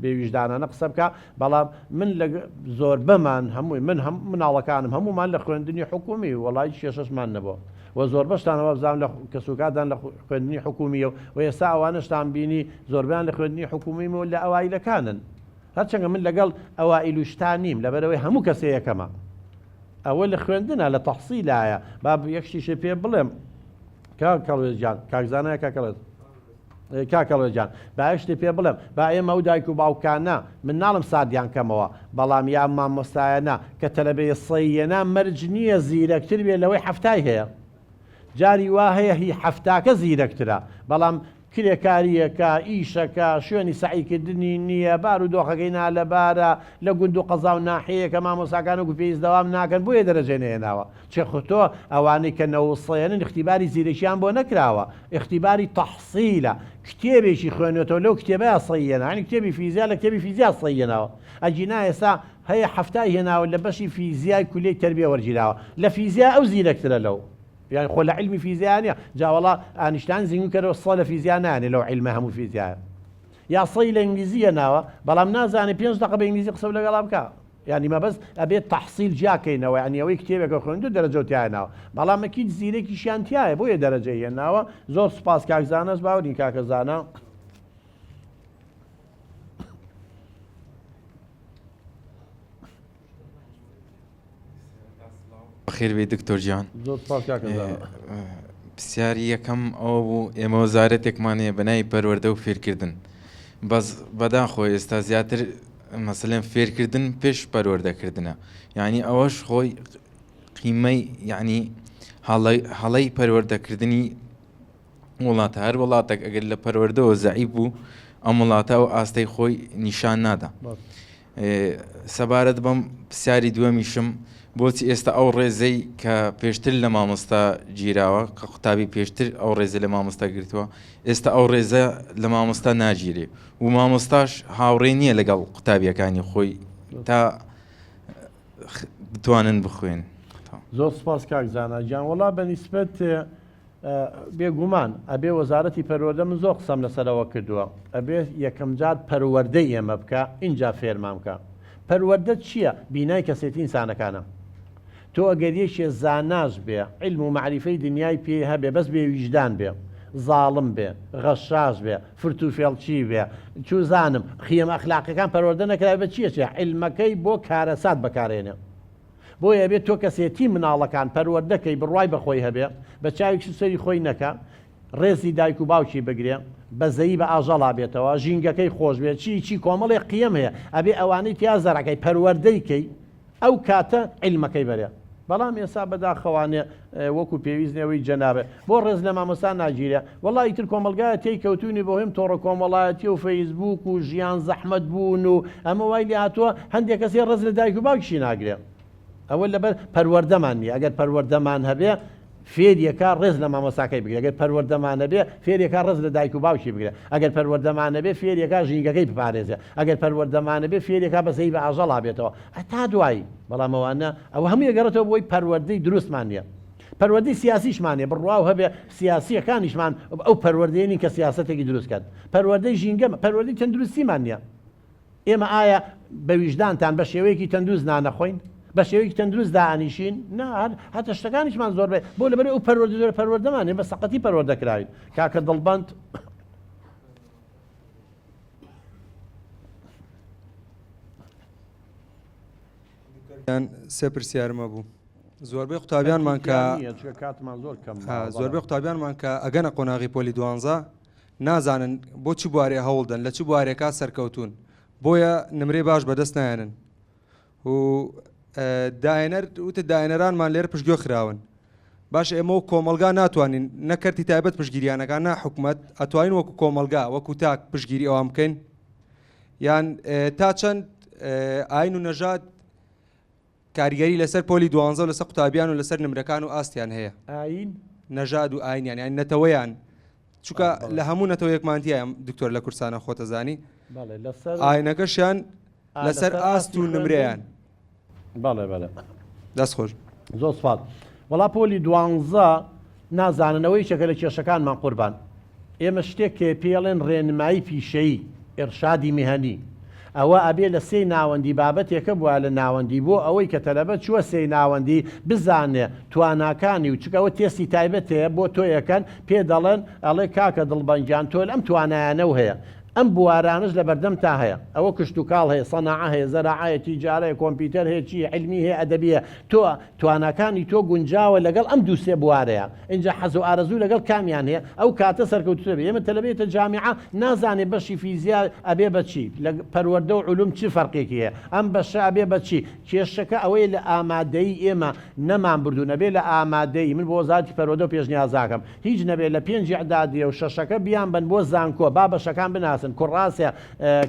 بێویژدانانە قسە بکە بەڵام من لە زۆربەمان هەمووی من هەم مناڵەکانم هەمومان لە خوێندنی حکومی وەڵی کێشەشمان نەبوو وە زۆربەشتان وابزانم لە کەسوکارتان لە خوێندنی حکومیە و ئێستا ئەوانەشتان بینی زۆربەیان لە خوێندنی حکومیم و لە ئەوایلەکانن هەرچەنگە من لەگەڵ ئەوائیل و شتا نیم لەبەرئەوەی هەموو کەسێ یەکەمە ئەوە لە خوێندنە لە تەحسیلایە با یەک شتیشت پێ بڵێم کاک کەڵوێز گیان کاک زانایە کاک کەڵوێز کاک کەڵوێز گیان با یەک شتت پێ بڵێم با ئێمە ئەو دایک و باوکانە من ناڵم ساردیان کەمەوە بەڵام یا مامۆستایانە کە تەلەبەی سەیەنا مەرج نییە زیرەکتر بێ لەوەی حەفتای هەیە جاری وا هەیە هی حەفتاکە زیرەکترە بەڵام کرێکارییەکە، ئیشەکە، شوێنی سەعیکردنی نییە، بارودۆخەکەی نالەبارە، لە گوند و قەزا و ناحیەیەکە مامۆستاکان وەکو پێویست دەوام ناکەن بۆیە دەرەجەی نەهێناوە. چێ خۆ تۆ ئەوانەی کە نەوسێنن ئیختیباری زیرەکیان بۆ نەکراوە، ئیختیباری تەحسیلە، کتێبێکی خوێنوێتەوە لەو کتێبەیا سەی هێنا، یانی کتێبی فیزیا لە کتێبی فیزیا سەی هێناوە، ئەگینا ئێستا هەیە حەفتای هێناوە لە بەشی فیزیای کولیەی تەربیە وەرگیراوە، لە فیزیا ئەو زیرەکترە لەو. یانی خۆ لە عیلمی فیزیا نیە جا وەڵا ئانیشتاین زینگو کەرەوە سە لە فیزیا نایەنێ لەو عیلمە هەموو فیزیایە یا سەی لە ئینگلیزی هێناوە بەڵام نازانێ پێنج دەقە بە ئینگلیزی قسە لەگەڵا بکا. یانی مەبەست ئەبێت تەحسیل جیا کەینەوە یانی ئەوەی کتێبێکە خوێندو دەرەجەو تیا هێناوە بەڵام ئەکید زیرەکیشیان تیایە بۆیە دەرەجەی هێناوە زۆر سوپاس کاک زاناش باوەرین کاکە زانا. بەخێر بێی دکتۆر گیان. زۆر سوپاس کاکە زانا. پرسیاری یەکەم ئەوە بوو ئێمە وەزارەتێکمان هەیە بە ناوی پەروەردە و فێرکردن بەس بەداخۆ ئێستا زیاتر مەسەلەن فێرکردن پێش پەروەردەکردنە یعنی ئەوەش خۆی قیمەی یعنی هەڵەی پەروەردەکردنی وڵاتە هەر وڵاتێک ئەگەر لە پەروەردەوە زەعیف بوو ئەم وڵاتە ئەو ئاستەی خۆی نیشان نادا سەبارەت بەم پرسیاری دووەمیشم بۆچی ئێستا ئەو ڕێزەی کە پێشتر لە مامۆستا گیراوە کە قوتابی پێشتر ئەو ڕێزە لە مامۆستا گرتووە ئێستا ئەو ڕێزە لە مامۆستا ناگیرێ و مامۆستاش هاوڕێ نییە لەگەڵ قوتابیەکانی خۆی تا بتوانن بخوێن. زۆر سپاس کاک زانا گیان وەڵا بە نیسبەت بێگومان ئەبێ وەزارەتی پەروەردە من زۆر قسەم لەسەر ئەوە کردووە ئەبێ یەکەم جار پەروەردەی ئێمە بکا ئینجا فێرمان بکا پەروەردە چییە بینای کەسێتی ئینسانەکانە تۆ ئەگەر یەکێ زاناش بێ عیلم و مەعریفەی دنیای پێ هەبێ بەس بێ ویژدان بێ زاڵم بێ غەشاش بێ فرت و فێڵچی بێ چوزانم قیەم ئەخلاقیەکان پەروەردە نەکرابێ بە چی ئەچێ عیلمەکەی بۆ کارەسات بەکارێنێ بۆیە ئەبێ تۆ کەسێتی مناڵەکان پەروەردە کەی بڕوای بە خۆی هەبێ بە چاوی سەری خۆی نەکا ڕێزی دایک و باوکی بگرێ بەزەیی بە ئاژەڵا بێتەوە ژینگەکەی خۆش بێ چی چی کۆمەڵێ قیەم هەیە ئەبێ ئەوانەی تیا زەرعکەی پەروەردەی کەی ئەو کاتە عیلمەکەی بەرێ بەڵام ئێسا بەداخەوانێ وەکو پێویست نیە ئەوەی جەنابت بۆ ڕێز لە مامۆستا ناگیرێ وەڵا ئیتر کۆمەڵگایە تێی کەوتوینی بەهۆیم تۆڕە کۆمەڵایەتی و فەیسبووک و ژیان زەحمەت بوون و ئەمە وای لێ هاتووە هەندێک کەس هەیە ڕێز لە دایک و باوکیشی ناگرێ ئەوە لەبەر پەروەردەمان نییە ئەگەر پەروەردەمان هەبێ فێریەکە ڕێز لە مامۆستاکەی بگرێ ئەگەر پەروەردەمان هەبێ فێریەکە ڕێز لە دایک و باوکی بگرێ ئەگەر پەروەردەمان هەبێ فێریەکە ژینگەکەی بپارێزێ ئەگەر پەروەردەمان هەبێ فێریەکە بەزەیی بە ئاژەڵا بێتەوە هەتا دوایی بەڵام ئەوانە ئەوە هەمووی ئەگەڕێتەوە بۆی پەروەردەی دروستمان نییە پەروەردەی سیاسیشمان نیە بڕواو هەبێ سیاسیەکانیشمان ئەو پەروەردەیە نین کە سیاسەتێکی دروست کەن پەروەردەی ژینگە پەروەردەی تەندروستیمان نییە ئێمە ئایا بە ویژدانتان بە شێوەیەکی تەندروست نانەخۆین بە شێوەیەکی تەندروست دائەنیشین نا هەر هەتە شتەکانیشمان زۆر بێ بۆ لەبەر ئەو پەروەردە زۆر پەروەردەمان نیە بە سەقەتی پەروەردە کراوین کاکە دڵبەند سێ پرسیارم هەبوو زۆربەی قوتابیانمان کە زۆربەی قوتابیانمان کە ئەگەنە قۆناغی پۆلی دوانزە نازانن بۆ چ بوارێ هەوڵدەن لە چ بوارێکا سەرکەوتون بۆیە نمرەی باش بەدەست نایەنن و داهێنەر وتە داهێنەرانمان لێرە پشتگوێ خراون باش ئێمە و کۆمەلگا ناتوانین نەکەرتی تایبەت پشگیریانەکان نا حکومت ئەتوانین وەکو کۆمەلگا وەکو تاک پشگیری ئەوان بکەین یان تا چەند ئاین و نەژاد کاریگەری لەسەر پۆلی دوانزە و لەسەر قوتابیان و لەسەر نمرەکان و ئاستیان هەیە ئاین نەژاد و ئاینیان یان نەتەوەیان چونکە لە هەموو نەتەوەیەکمان تایە دکتۆر لە کورسانە خۆتەزانی ئاینەکەشیان لەسەر ئاست و نمرەیان بەڵێ بەڵێ دەست خۆش زۆر سوپاس وەڵا پۆلی دوانزە نازانن ئەوە یەکێکە لە کێشەکانمان قوربان ئێمە شتێک کە پێڵێن ڕێنمایی پیشەیی ئرشادی میهەنی ئەوە ئەبێ لە سێی ناوەندی بابەتێکە بووە لە ناوەندی بۆ ئەوەی کە تەلەبە چووە سێی ناوەندی بزانێ تواناکانی و چکە ئەوە تێستی تایبەت هەیە بۆ تۆ یەکەن پێ دەڵێن ئەڵێ کاکە دڵبەنگیان تۆ ئەم توانایانەو هەیە ئەم بوارانەش لەبەردەمتا هەیە ئەوە کشتوکاڵ هەیە سەناعە هەیە زەراعە هەیە تیجارە هەیە کۆمپیوتەر هەیە چی عیلمی هەیە ئەدەبی هەیە تۆ تواناکانی تۆ گونجاوە لەگەڵ ئەم دوو سێ بوارەیە ئینجا حەز و ئارەزوو لەگەڵ کامیان هەیە ئەو کاتە سەرکەوتووتر ئەبی ئێمە تەلەبە یەتە جامیعە نازانێ بەشی فیزیا ئەبێ بە چی لە پەروەردە و علوم چ فەرقێکی هەیە ئەم بەشە ئەبێ بە چی کێشەکە ئەوەیە لە ئامادەیی ئێمە نەمان بردوون ئەبێ لە ئامادەیی من بۆ وەزارەتی پەروەردە و پێشنیازاکەم هیچ نەبێ لە پێنج ئیعدادیە و شەشەکە بیانبەن بۆ زانکۆ با بەشەکان بناسن کوڕاسێ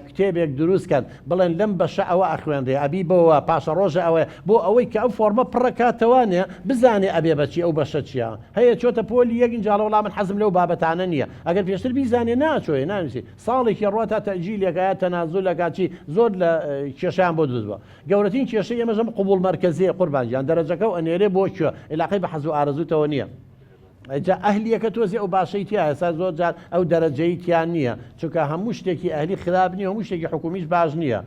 کتێبێک دروست کەن بڵێن لەم بەشە ئەوە ئەخوێنرێ ئەبی بەوە پاشەڕۆژە ئەوەیە بۆ ئەوەی کە ئەو فۆڕمە پڕە کاتەوانێ بزانێ ئەبێ بەچی ئەو بەشە چیە هەیە چۆتە پۆلی یەک ئینجا ئەڵێ وەڵا من حەزم لەو بابەتانە نیە ئەگەر پێشتر بیزانێ ناچۆیە نانوسی ساڵێکی ڕوا تا تەئجیلێکە یا تەنازولەکە چی زۆر لە کێشەیان بۆ دروست بوە گەورەترین کێشەی ئێمەش ئەم قبوڵ مەرکەزیە قوربان گیان دەرەجەکە و ئەنێرێ بۆ کوێ ئیلاقەی بە حەز و ئارەزووتەوە نیە. جا ئەهلیەکە تۆزی ئەو باشەی تیا ئێستا زۆر جار ئەو دەرەجەی تیا نییە چونکە هەموو شتێکی ئەهلی خراپ نییە هەموو شتێکی حکومیش باش نییە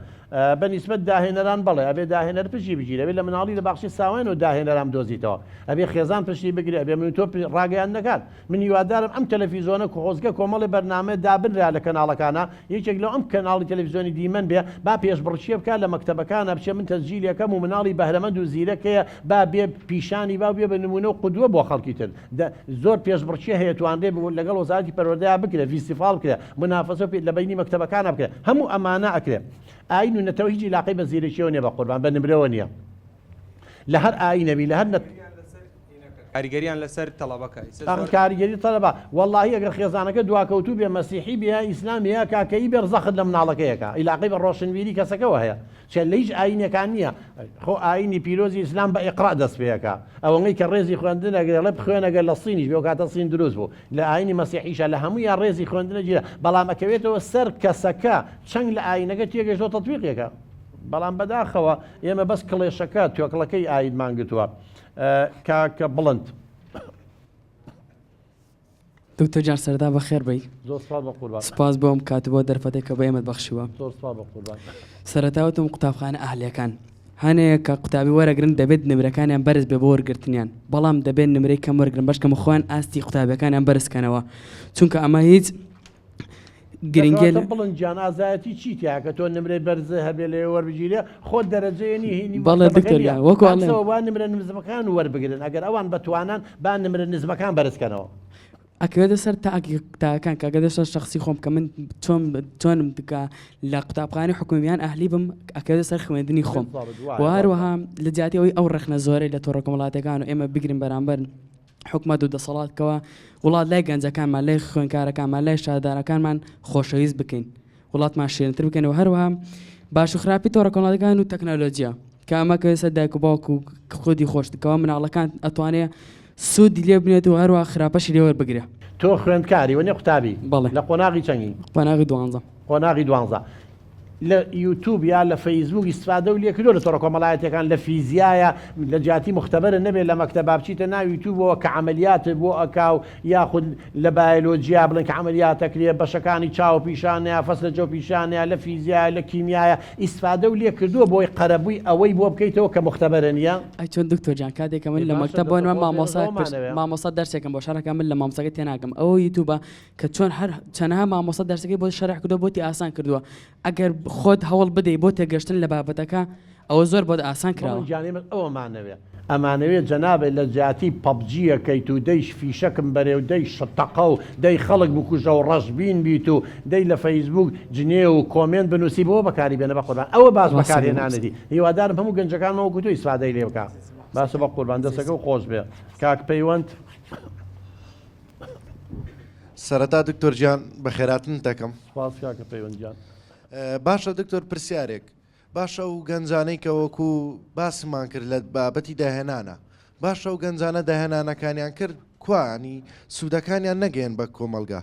بە نیسبەت داهێنەران بەڵێ ئەبێ داهێنەر پشتی بگیرێ ئەبێ لە مناڵی لە باخچەی ساوایانەوە داهێنەران بدۆزیتەوە ئەبێ خێزان پشتی بگرێ ئەبێ من و تۆ ڕاگەیاندنەکان من هیوادارم ئەم تەلەفیزۆنە خۆزگە کۆمەڵێ بەرنامە دابنرا لە کەناڵەکانا یەکێک لەو ئەم کەناڵی تەلەفیزۆنی دیمەن بێ با پێشبڕکێ بکا لە مەکتەبەکانا بچێ من تەسجیلی ئەکەم و مناڵی بەهرەمەند و زیرەک هەیە با بێ پیشانی با و بێ بە نمونە و قودوە بۆ خەڵکی تر دە زۆر پێشبڕکێ هەیە توانرێ لەگەڵ وەزارەتی پەروەردەیا بکرێ ڤیستیفاڵ بکرێ مونافەسە لە بەینی مەکتەبەکانا بکرێ هەموو ئەمانە ئەکرێ ئاین و نەتەوە هیچ ئیلاقەی بە زیرەکیەوە نیە بەقوربان بە نمرەوە نیە لە هەر ئاینە بی لە هەر نەت. کاریگەریان لەسەر تەڵەبەکە ئیسە ئەخ زۆر. کاریگەری تەلەبە وەڵاهی ئەگەر خێزانەکە دواکەوتوو بێ مەسیحی بێ یا ئیسلام بێ یا کاکەیی بێ زەخت لە مناڵەکەی ئەکا ئیلاقەی بە ڕۆشنبیری کەسەکەوە هەیە چێ لە هیچ ئاینێکا نییە خۆ ئاینی پیرۆزی ئیسلام بە ئیقرا دەست پێ ئەکا ئەوەنەی کە ڕێزی خوێندن ئەگرێ ئەڵێ بخوێنە گەر لە سینیش بێ ئەو کاتە سین دروست بوو لە ئاینی مەسیحیشا لە هەموویان ڕێزی خوێندن ئەگیرا بەڵام ئەکەوێتەوە سەر کەسەکە چەنگ لە ئاینەکە تێگەیشتووە تەتبیقی ئەکا بەڵام بەداخەوە ئێمە بەس کڵێشەکە توێکڵەکەی ئاینمان گرتووە کاک بڵند. دکتۆر گیان سەرەتا بەخێر بێی. زۆر سپاس بە قوربان. سپاس بۆ ئەم کات و بۆ دەرفەتێک کە بە ئێمەت بەخشیوە. زۆر سپاس بە قوربان. سەرەتا وتم قوتابخانە ئەهلیەکان هەنێ کە قوتابی وەرەگرن دەبێت نمرەکانیان بەرز بێ بۆ وەرگرتنیان بەڵام دەبێت نمرەی کەم وەرگرن بەشکەم خۆیان ئاستی قوتابیەکانیان بەرز کەنەوە چونکە ئەمە هیچ گرنگیە کەواتە بڵند گیان ئازایەتی چی تیایە کە تۆ نمرەی بەرز هەبێ لەوێ وەربگیرێ خۆت دەرەجەیە نی هینی بەڵێ مەکتەبەکە دکتۆر نییە گیان وەکو ئەڵێم عەکسەوە با نمرە نزمەکان وەربگرن ئەگەر ئەوان بەتوانان با نمرە نزمەکان بەرزکەنەوە. ئەکەوێتە سەر تاک تاکان کە ئەگەر سەر شخصی خۆم کە من چۆن چۆنم کە لە قوتابخانەی حکومی یان ئەهلی بم ئەکەوێتە سەر خوێندنی خۆم بالضبط وایە و ڕاستە. هەروەها لە جیاتی ئەوەی ئەو ڕەخنە زۆرەی لە تۆڕە کۆمەڵاتیەکان و ئێمە بگرن بەرامبەر حکومەت و دەسەڵات کەوا وڵات لای گەنجەکانمان لای خوێنکارەکانمان لای شاردارەکانمان خۆشەویست بکەین وڵاتمان شیرنتر بکەین و هەروەها باش و خراپی تۆڕە کۆمەڵاتیەکان و تەکنەلۆجیا کە ئەمە کە ئێستا دایک و باوک و خودی خۆشت کەوا مناڵەکان ئەتوانێ سوودی لێ بنێت و هەروەها خراپەشی لێ وەربگرێ. تۆ خوێندکاری وەنیە قوتابی؟ بەڵێ. لە قۆناغی چەنگی؟ قۆناغی دوانزە. قۆناغی دوانزە. لە یوتوب یا لە فەیسبوک ئیستفادەو لێ کردوە لە تۆڕە کۆمەڵایەتیەکان لە فیزیایە لە جیاتی موختەبەرە نەبێ لە مەکتەبا بچیتە ناو یوتوبەوە کە عەمەلیاتت بۆ ئەکا و یاخود لە بایۆلۆجیا بڵێن کە عەمەلیات ئەکرێ بەشەکانی چاو پیشانەیە فەسلە جەو پیشانەیە لە فیزیایە لە کیمیایە ئیستفادەو لێ کردوە بۆی قەرەبوی ئەوەی بۆ بکەیتەوە کە موختەبەرە نیە؟ ئەی چۆن دکتۆر جان کاتێک کە من ئێ لە باشە مەکتەب بۆ دەستە نمە خۆش مامۆسا ئێمەش پرس ئەوەمانەوێ. مامۆستا دەرسێکم بۆ شەرح کا من لە مامۆستاکە تێناگەم ئەوە یوتوبە کە چۆن هەر چەنەها مامۆستا دەرسەکەی بۆ شەرح کردووە بۆتی ئاسان کردووە ئەگەر خۆت هەوڵ بدەی بۆ تێگەشتن لە بابەتەکە ئەوە زۆر بۆت ئاسان بەڵێ کراوە. گیان ئێمەش ئەوەمانەوێ ئەمانەوێ جەنابت لە جیاتی پەبجیەکەیت و دەی فیشەکم بەرێ و دەی شتەقە و دەی خەڵک بکوژە و ڕەشبین بیت و دەی لە فەیسبوک جنێو و کۆمێنت بنوسی بەوە بەکاری بێنە بەقوربان ئەوە باس ڕاستە مامۆستا. بەکارهێنانەتی هیوادارم هەموو گەنجەکانمان وەکو تۆ ئیسفادەی لێ بکا باسە بەقوربان دەسەکەو خۆش بێ کاک پەیوەند. سەرەتا دکتۆر گیان بەخێراتنت دەکەم. سوپاس کاکە پەیوەند گیان. باشە دکتۆر پرسیارێک باشە ئەو گەنجانەی کە وەکو باسمان کرد لە بابەتی داهێنانە باشە ئەو گەنجانە داهێنانەکانیان کرد کوا ینی سوودەکانیان نەگەیەن بە کۆمەڵگا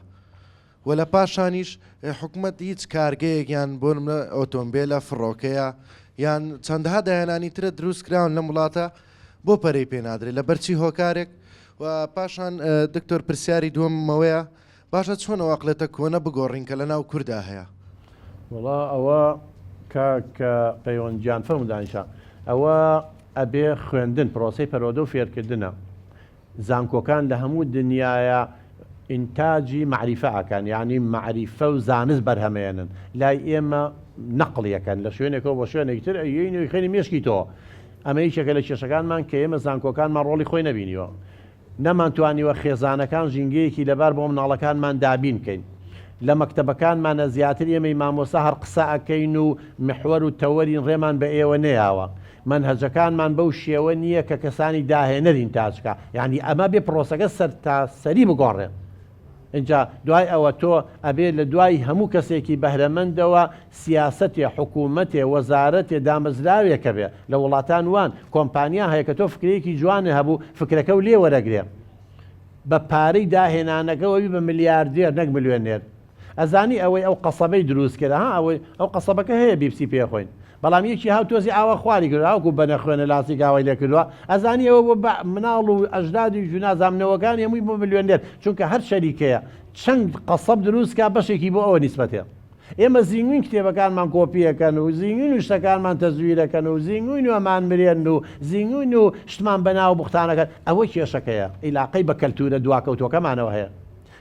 و لە پاشانیش حکومەت هیچ کارگەیەک یان بۆ نمونە ئۆتۆمبێلە فڕۆکەیە یان چەندەها داهێنانی ترە دروست کراون لەم وڵاتە بۆ پەرەی پێ نادرێت لەبەر چی هۆکارێک و پاشان دکتۆر پرسیاری دووەمم ئەوەیە باشە چۆن ئەو ئەقڵێتە کۆنە بگۆڕین کە لەناو کوردا هەیە؟ وەڵا ئەوە کاک پەیوەند گیان فەرموو دانیشە ئەوە ئەبێ خوێندن پرۆسەی پەروەردە و فێرکردنە زانکۆکان لە هەموو دنیایا ئینتاجی مەعریفە ئەکەن یانی مەعریفە و زانست بەرهەمەیەنن لای ئێمە نەقڵی ئەکەن لە شوێنێکەوە بۆ شوێنێکی تر ئەیەین و ئەیخەینە مێشکی تۆ ئەمە یەکێکە لە کێشەکانمان کە ئێمە زانکۆکانمان ڕۆڵی خۆی نەبینیوە نەمانتوانیوە خێزانەکان ژینگەیەکی لەبار بۆ مناڵەکانمان دابین کەین. لە مەکتەبەکانمانە زیاتر ئێمەی مامۆستا هەر قسە ئەکەین و میحوەر و تەوەرین ڕێمان بە ئێوە نەیاوە. مەنهەجەکانمان بەو شێوە نییە کە کەسانی داهێنەر ئینتاج کا. یانی ئەمە بێ پرۆسەکە سەرتاسەری بگۆڕێ. ئینجا دوای ئەوە تۆ ئەبێ لە دوای هەموو کەسێکی بەهرەمەندەوە سیاسەتێ، حکوومەتێ، وەزارەتێ، دامەزراوێک هەبێ. لە وڵاتان وان، کۆمپانیا هەیە کە تۆ فکرەیەکی جوانت هەبوو، فکرەکەو لێ وەرەگرێ. بە پارەی داهێنانەکەوە ئەبی بە ملیاردێر نەک ملیۆنێر. ئەزانی ئەوەی ئەو قەسەبەی دروست کرد، ها ئەوەی ئەو قەسەبەکە هەیە بیپسی پێ خۆین. بەڵام یەکی هاو تۆزی ئاوا خواری کردوە هاوکو بەنە خوێنە لاستیک ئاوای لێ کردوە ئەزانی ئەوە بۆ بە مناڵ و ئەژدادی و نازانم نەوەکانی هەمووی بۆ ملیۆنێر چونکە هەر شەریکەیە چەند قەسەب دروست کا بەشێکی بۆ ئەوە نیسبەتێ ئێمە زینگوین کتێبەکانمان کۆپیەکەن و زینگوین و شتەکانمان تەزویرەکەن و زینگوین و ئەمان مرێن و زینگوین و شتمان بەناو بوختانەکەن ئەوە کێشەکەیە ئیلاقەی بە کەلتورە دواکەوتوەکەمانەوە هەیە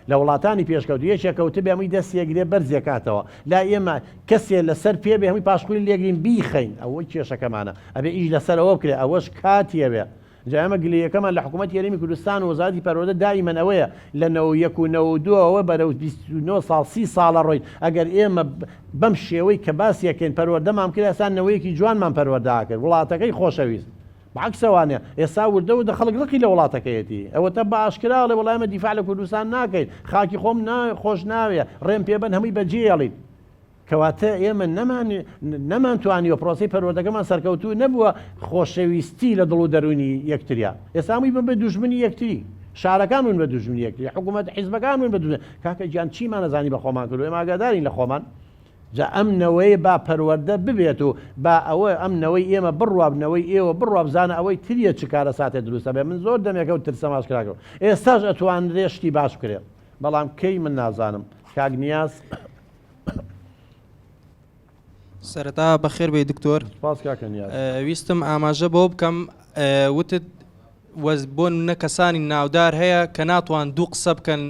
لە وڵاتانی پێشکەوتوو یەکێ کەوتبێ هەمووی دەستی ئەگرێ بەرزی ئەکاتەوە لای ئێمە کەسێ لەسەر پێ بێ هەمووی پاشقولی لێگرین بیخەین ئەوە کێشەکەمانە ئەبێ ئیش لەسەر ئەوە بکرێ ئەوەش کاتی ئەوێ جا ئێمە گلەیەکەمان لە حکوومەتی هەرێمی کوردستان و وەزارەتی پەروەردە دائیمەن ئەوەیە لە 91 و 92 ەوە بەرەو 29 ساڵ 30 ساڵە ڕۆین ئەگەر ئێمە بەم شێوەی کە باسی ئەکەین پەروەردەمان بکرێ ئێستا نەوەیەکی جوانمان پەروەردە ئەکرد وڵاتەکەی خۆشەویست بەعەکسەوانە ئێستا وردە وردە خەڵک ڕقی لە وڵاتەکەیەتی ئەوەتا بە ئاشکرا ئەڵێ وەڵا ئێمە دیفاع لە کوردستان ناکەین خاکی خۆم نا خۆش ناوێ ڕێم پێ بەن هەمووی بەجێیەڵین کەواتە ئێمە نەمان نەمانتوانیوە پرۆسەی پەروەردەکەمان سەرکەوتوو نەبووە خۆشەویستی لە دڵ و دەروونی یەکتریا ئێستا هەمووی بن بە دوژمنی یەکتری شارەکان بوون بە دوژمنی یەکتری حکوومەت حیزبەکان بوون بە دوژمن کاکە گیان چیمان ئەزانی بە خۆمان کردووە ئێمە ئاگادارین لە خۆمان جا ئەم نەوەیە با پەروەردە ببێت و با ئەوە ئەم نەوەی ئێمە بڕوا نەوەی ئێوە بڕوا بزانە ئەوەی تریە چ کارەساتێ دروست ئەبێ من زۆر دەمێکە و ترسم ئاشکرا کرد ئێستاش ئەتوانرێ شتی باش بکرێ بەڵام کەی من نازانم کاک نیاز. سەرەتا بەخێر بێی دکتۆر. سپاس کاکە نیاز. ویستم ئاماژە بەوە بکەم وتت وە بۆ نمونە کەسانی ناودار هەیە کە ناتوان دوو قسە بکەن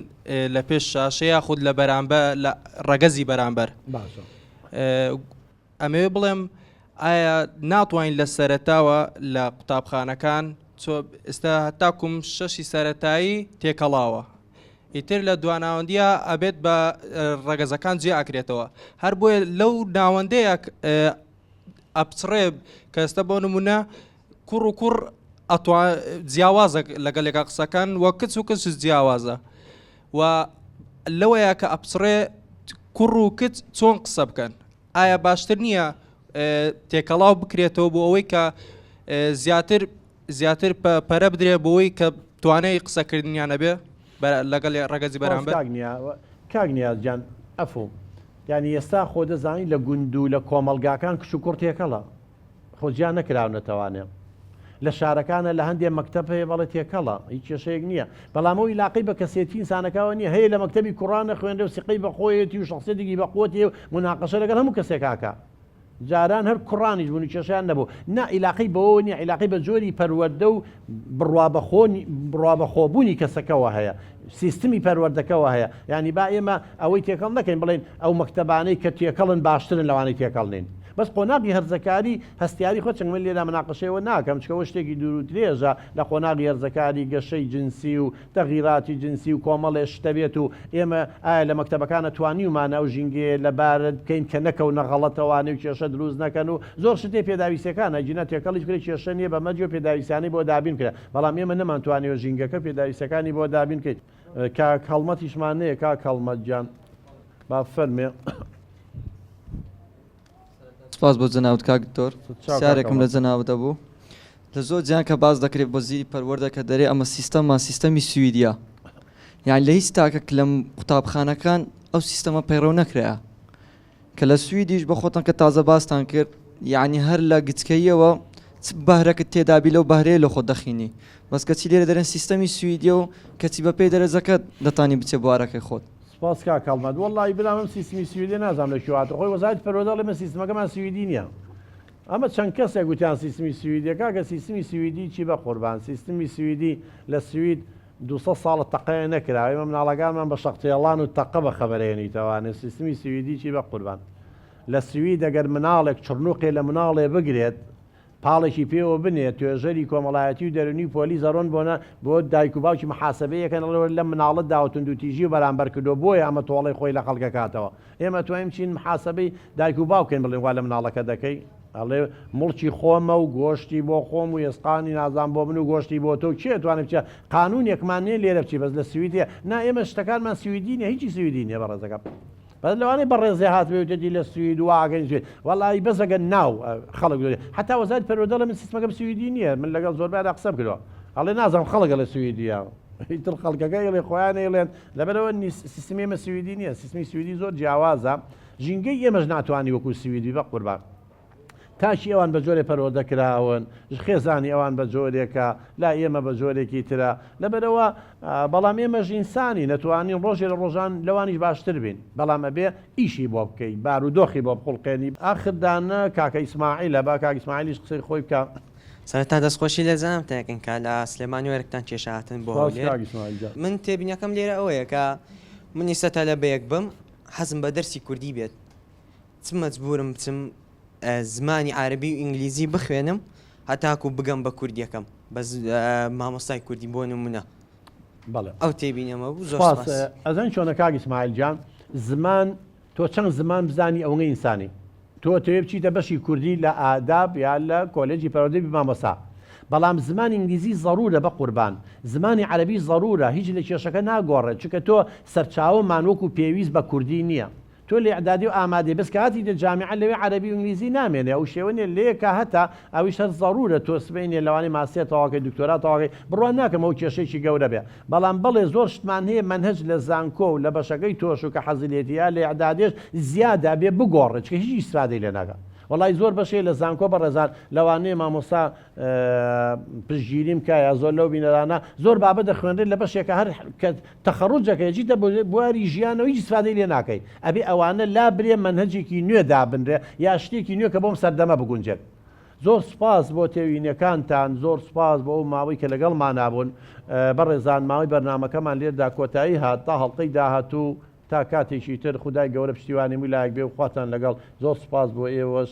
لە پێش شاشە یاخود لە بەرامبەر لە ڕەگەزی بەرامبەر باشە ئەمەوێ بڵێم ئایا ناتوانین لە سەرەتاوە لە قوتابخانەکان چۆ ئێستا هەتاکوم شەشی سەرەتایی تێکەڵاوە ئیتر لە دواناوەندیە ئەبێت بە ڕەگەزەکان جیا ئەکرێتەوە هەر بۆیە لەو ناوەندەیە ئەپچڕێ کە ئێستا بۆ نمونە کوڕ و کوڕ ئەتوا جیاوازە لەگەڵ یەکا قسەکان و کچ و کچ جیاوازە و لەوەیە کە ئەپچڕێ کوڕ و کچ چۆن قسە بکەن ئایا باشتر نییە تێکەڵاو بکرێتەوە بۆ ئەوەی کە زیاتر زیاتر پەرە بدرێ بۆی کە توانای قسەکردنیان نەبێ لەگەڵ ڕەگەزی بەرامبەر کاک نیاز گیان ئەفو یانی ئێستا خۆ دەزانی لە گوند و لە کۆمەڵگاکان کچ و کوڕ تێکەڵە خۆ جیا نەکراونەتەوانێ لە شارەکانە لە هەندێ مەکتەب هەیە بەڵێ تێکەڵە هیچ کێشەیەک نییە بەڵام ئەو ئیلاقەی بە کەسێتی ئینسانەکەوە نییە هەیە لە مەکتەبی کوڕان نەخوێنرێ و سیقەی بە خۆیەتی و شخصیەتێکی بە قوەتی و مناقەشە لەگەڵ هەموو کەسێک ئاکا جاران هەر کوڕانیش بوون و کێشەیان نەبوو نا ئیلاقەی بەوەوە نییە ئیلاقەی بە جۆری پەروەردە و بڕوا بەخۆ بڕوا بەخۆبوونی کەسەکەوە هەیە سیستمی پەروەردەکەوە هەیە یانی با ئێمە ئەوەی تێکەڵ نەکەین بڵێین ئەو مەکتەبانەی کە تێکەڵن باشترن لەوانەی تێکەڵ نین بەس قۆناغی هەرزەکاری هەستیاری خۆ چنگ من لێرە مناقەشەی ئەوە ناکەم چکە ئەوە شتێکی دوور و درێژە لە قۆناغی هەرزەکاری گەشەی جنسی و تەغیراتی جنسی و کۆمەڵێ شتە بێت و ئێمە ئایا لە مەکتەبەکانە توانیومانە ئەو ژینگەیە لەبارت بکەین کە نەکەونە غەڵەتەوانێ و کێشە دروست نەکەن و زۆر شت هەیە پێداویستیەکان ئەگینا تێکەڵیش بکرێت کێشە نیە بە مەرجی ئەو پێداویستیانەی بۆ دابین بکرێت بەڵام ئێمە نەمانتوانیوە ژینگەکە پێداویستیەکانی بۆ دابین بکەین. کاک هەڵمەتیشمان نەیە کاک هەڵمەت گیان با فەرمێ. سپاس بۆ جەنابت کاک دکتۆر پرسیارێکم لە جەنابت هەبوو لە زۆر جیان کە باس دەکرێت وەزیری پەروەردە کە دەرێ ئەمە سیستەمە سیستەمی سویدیە یان لە هیچ تاکەک لەم قوتابخانەکان ئەو سیستەمە پەیڕەو نەکرایە کە لە سویدیش بە خۆتان کە تازە باستان کرد یعنی هەر لە گچکەیەوە چ بەهرەکت تێدابی لەو بەهرەیە لە خۆت دەخینی بەس کەچی لێرە دەرێن سیستەمی سویدیە و کەچی بەپێی دەرەجەکەت دەتانی بچێ بوارەکەی خۆت. سپاس کاک هەڵمەت. وەڵڵاهی برام ئەم سیستمی سویدیە نازانم لە کوێ هاتووە خۆی وەزارەتی پەروەردە ئەڵێ من سیستمەکەمان سویدی نییە ئەمە چەند کەسێک وتیان سیستمی سویدیە کاکە سیستمی سویدی چی بە قوربان سیستمی سویدی لە سوید 200 ساڵە تەقەیە نەکراوە ئێمە مناڵەکانمان بە شەقتێڵان و تەقە بە خەبەرێنیتەوانێ سیستمی سویدی چی بە قوربان لە سوید ئەگەر مناڵێک چڕنوقێ لە مناڵێ بگرێت پاڵێکی پێوە بنێ، توێژەری کۆمەڵایەتی و دەروونی و پۆلیس ئەڕۆن بۆ نە بۆ دایک و باوکی محاسەبەی ئەکەن ئەڵێ وەرە لەم مناڵەت داوە توندوتیژی و بەرامبەر کردووە بۆیە ئەمە تۆڵەی خۆی لە خەڵک ئەکاتەوە ئێمە ئەتوانین بچین محاسەبەی دایک و باوک کەین بڵێن وا لە مناڵەکە دەکەی ئەڵێ موڵکی خۆمە و گۆشتی بۆ خۆم و ئێسقانی نازان بۆ من و گۆشتی بۆ تۆ کێ ئەتوانێ بچێ قانونێکمان نیە لێرە بچی بەس لە سوید هەیە نا ئێمە شتەکانمان سویدی نیە هیچی سویدی نیە بەڕێزەکەم. بەس لەوانەیە بەڕێزێ هاتبێ وتێتی لە سوید وا ئەگەین سوید وەڵی بەس ئەگەر ناو خەڵک دۆێ حتا وەزارەتی پەروەردە ئەڵێ من سیستمەکەم سویدی نییە من لەگەڵ زۆربەیاندا قسەم کردووە ئەڵێ نازانم خەڵک ئەڵێ سویدیە ئیتر خەڵکەکە ئەڵێ خۆیان ئەیڵێن لەبەرەوە سیستمی ئێمە سویدی نییە سیستمی سویدی زۆر جیاوازە ژینگەی ئێمەش ناتوانانی وەکو سویدی بە قوربان. تاکی ئەوان بە جۆرێ پەروەردە کراون، خێزانی ئەوان بە جۆرێکە، لای ئێمە بە جۆرێکی ترە. لەبەرئەوە بەڵام ئێمەش ئینسانین ئەتوانین ڕۆژێ لە ڕۆژان لەوانیش باشتر بین. بەڵام ئەبێ ئیشی بۆ بکەی، بارودۆخی بۆ بخوڵقێنی. ئاخر دانە کاکە ئیسماعیلە، با کاک ئیسماعیلیش قسەی خۆی بکا. سەرەتا دەستخۆشی لە جەنابتان ئەکەین کە لە سلێمانی وەرگتان کێشا هاتن بۆ سپاس هەولێر. کاک ئیسماعیل گیان. من تێبینیەکەم لێرە ئەوەیە کە من ئیستا تەلەبەیەک بم حەزم بە دەرسی کوردی بێت چ مەجبورم بچم زمانی عەرەبی و ئینگلیزی بخوێنم هەتاکو بگەم بە کوردیەکەم بە مامۆستای کوردی بۆ نمونە بەڵێ ئەو تێبینەمە بوو زۆر سپاس سپاس. ئەزانی چۆنە کاک ئیسماعیل گیان زمان تۆ چەند زمان بزانی ئەوەنگە ئینسانی تۆ ئەتەوێ بچیتە بەشی کوردی لە ئاداب یا لە کۆلێجی پەروەردەی بی مامۆستا بەڵام زمانی ئینگلیزی زەرورە بەقوربان زمانی عەرەبی زەرورە هیچ لە کێشەکە ناگۆڕێت چونکە تۆ سەرچاوەمان وەکو پێویست بە کوردی نییە تۆ لە ئیعدادی و ئامادەی بەس کە هاتیتە جامیعە لەوێ عەرەبی و ئینگلیزی نامێنێ ئەو شێوە نیە لەیەکا هەتا ئەویش هەر زەرورە تۆ سبەینێ لەوانەیە ماستێر تەواوکەی دکتۆرا تەواوکەی بڕوا ناکەم ئەو کێشەیەکی گەورە بێ بەڵام بەڵێ زۆر شتمان هەیە مەنهەج لە زانکۆ و لە بەشەکەی تۆش و کە حەزی لێتی یا لە ئیعدادێش زیادە ئەبێ بگۆڕێ چونکە هیچ ئیستفادەی لێ ناکا وەڵای زۆر بەش هەیە لە زانکۆ بەڕێزان لەوانەیە مامۆستا پشتگیریم کا یا زۆر لەو بینەرانە زۆر بابەت دەخوێنرێت لە بەشێکە هەر کە تەخەڕوجەکەی ئەچیتە بواری ژیانەوە هیچ ئیسفادەی لێ ناکەی ئەبێ ئەوانە لابرێ مەنهەجێکی نوێ دابنرێ یا شتێکی نوێ کە بۆم سەردەمە بگونجێت زۆر سوپاس بۆ تێوینەکانتان زۆر سوپاس بۆ ئەو ماوەی کە لەگەڵمانا بوون بەڕێزان ماوەی بەرنامەکەمان لێردا کۆتایی هات تا هەڵقەی داهاتوو تا کاتێکی تر خودای گەورە پشتیوانی هەموو لایەک بێ و خواتان لەگەڵ زۆر سوپاس بۆ ئێوەش.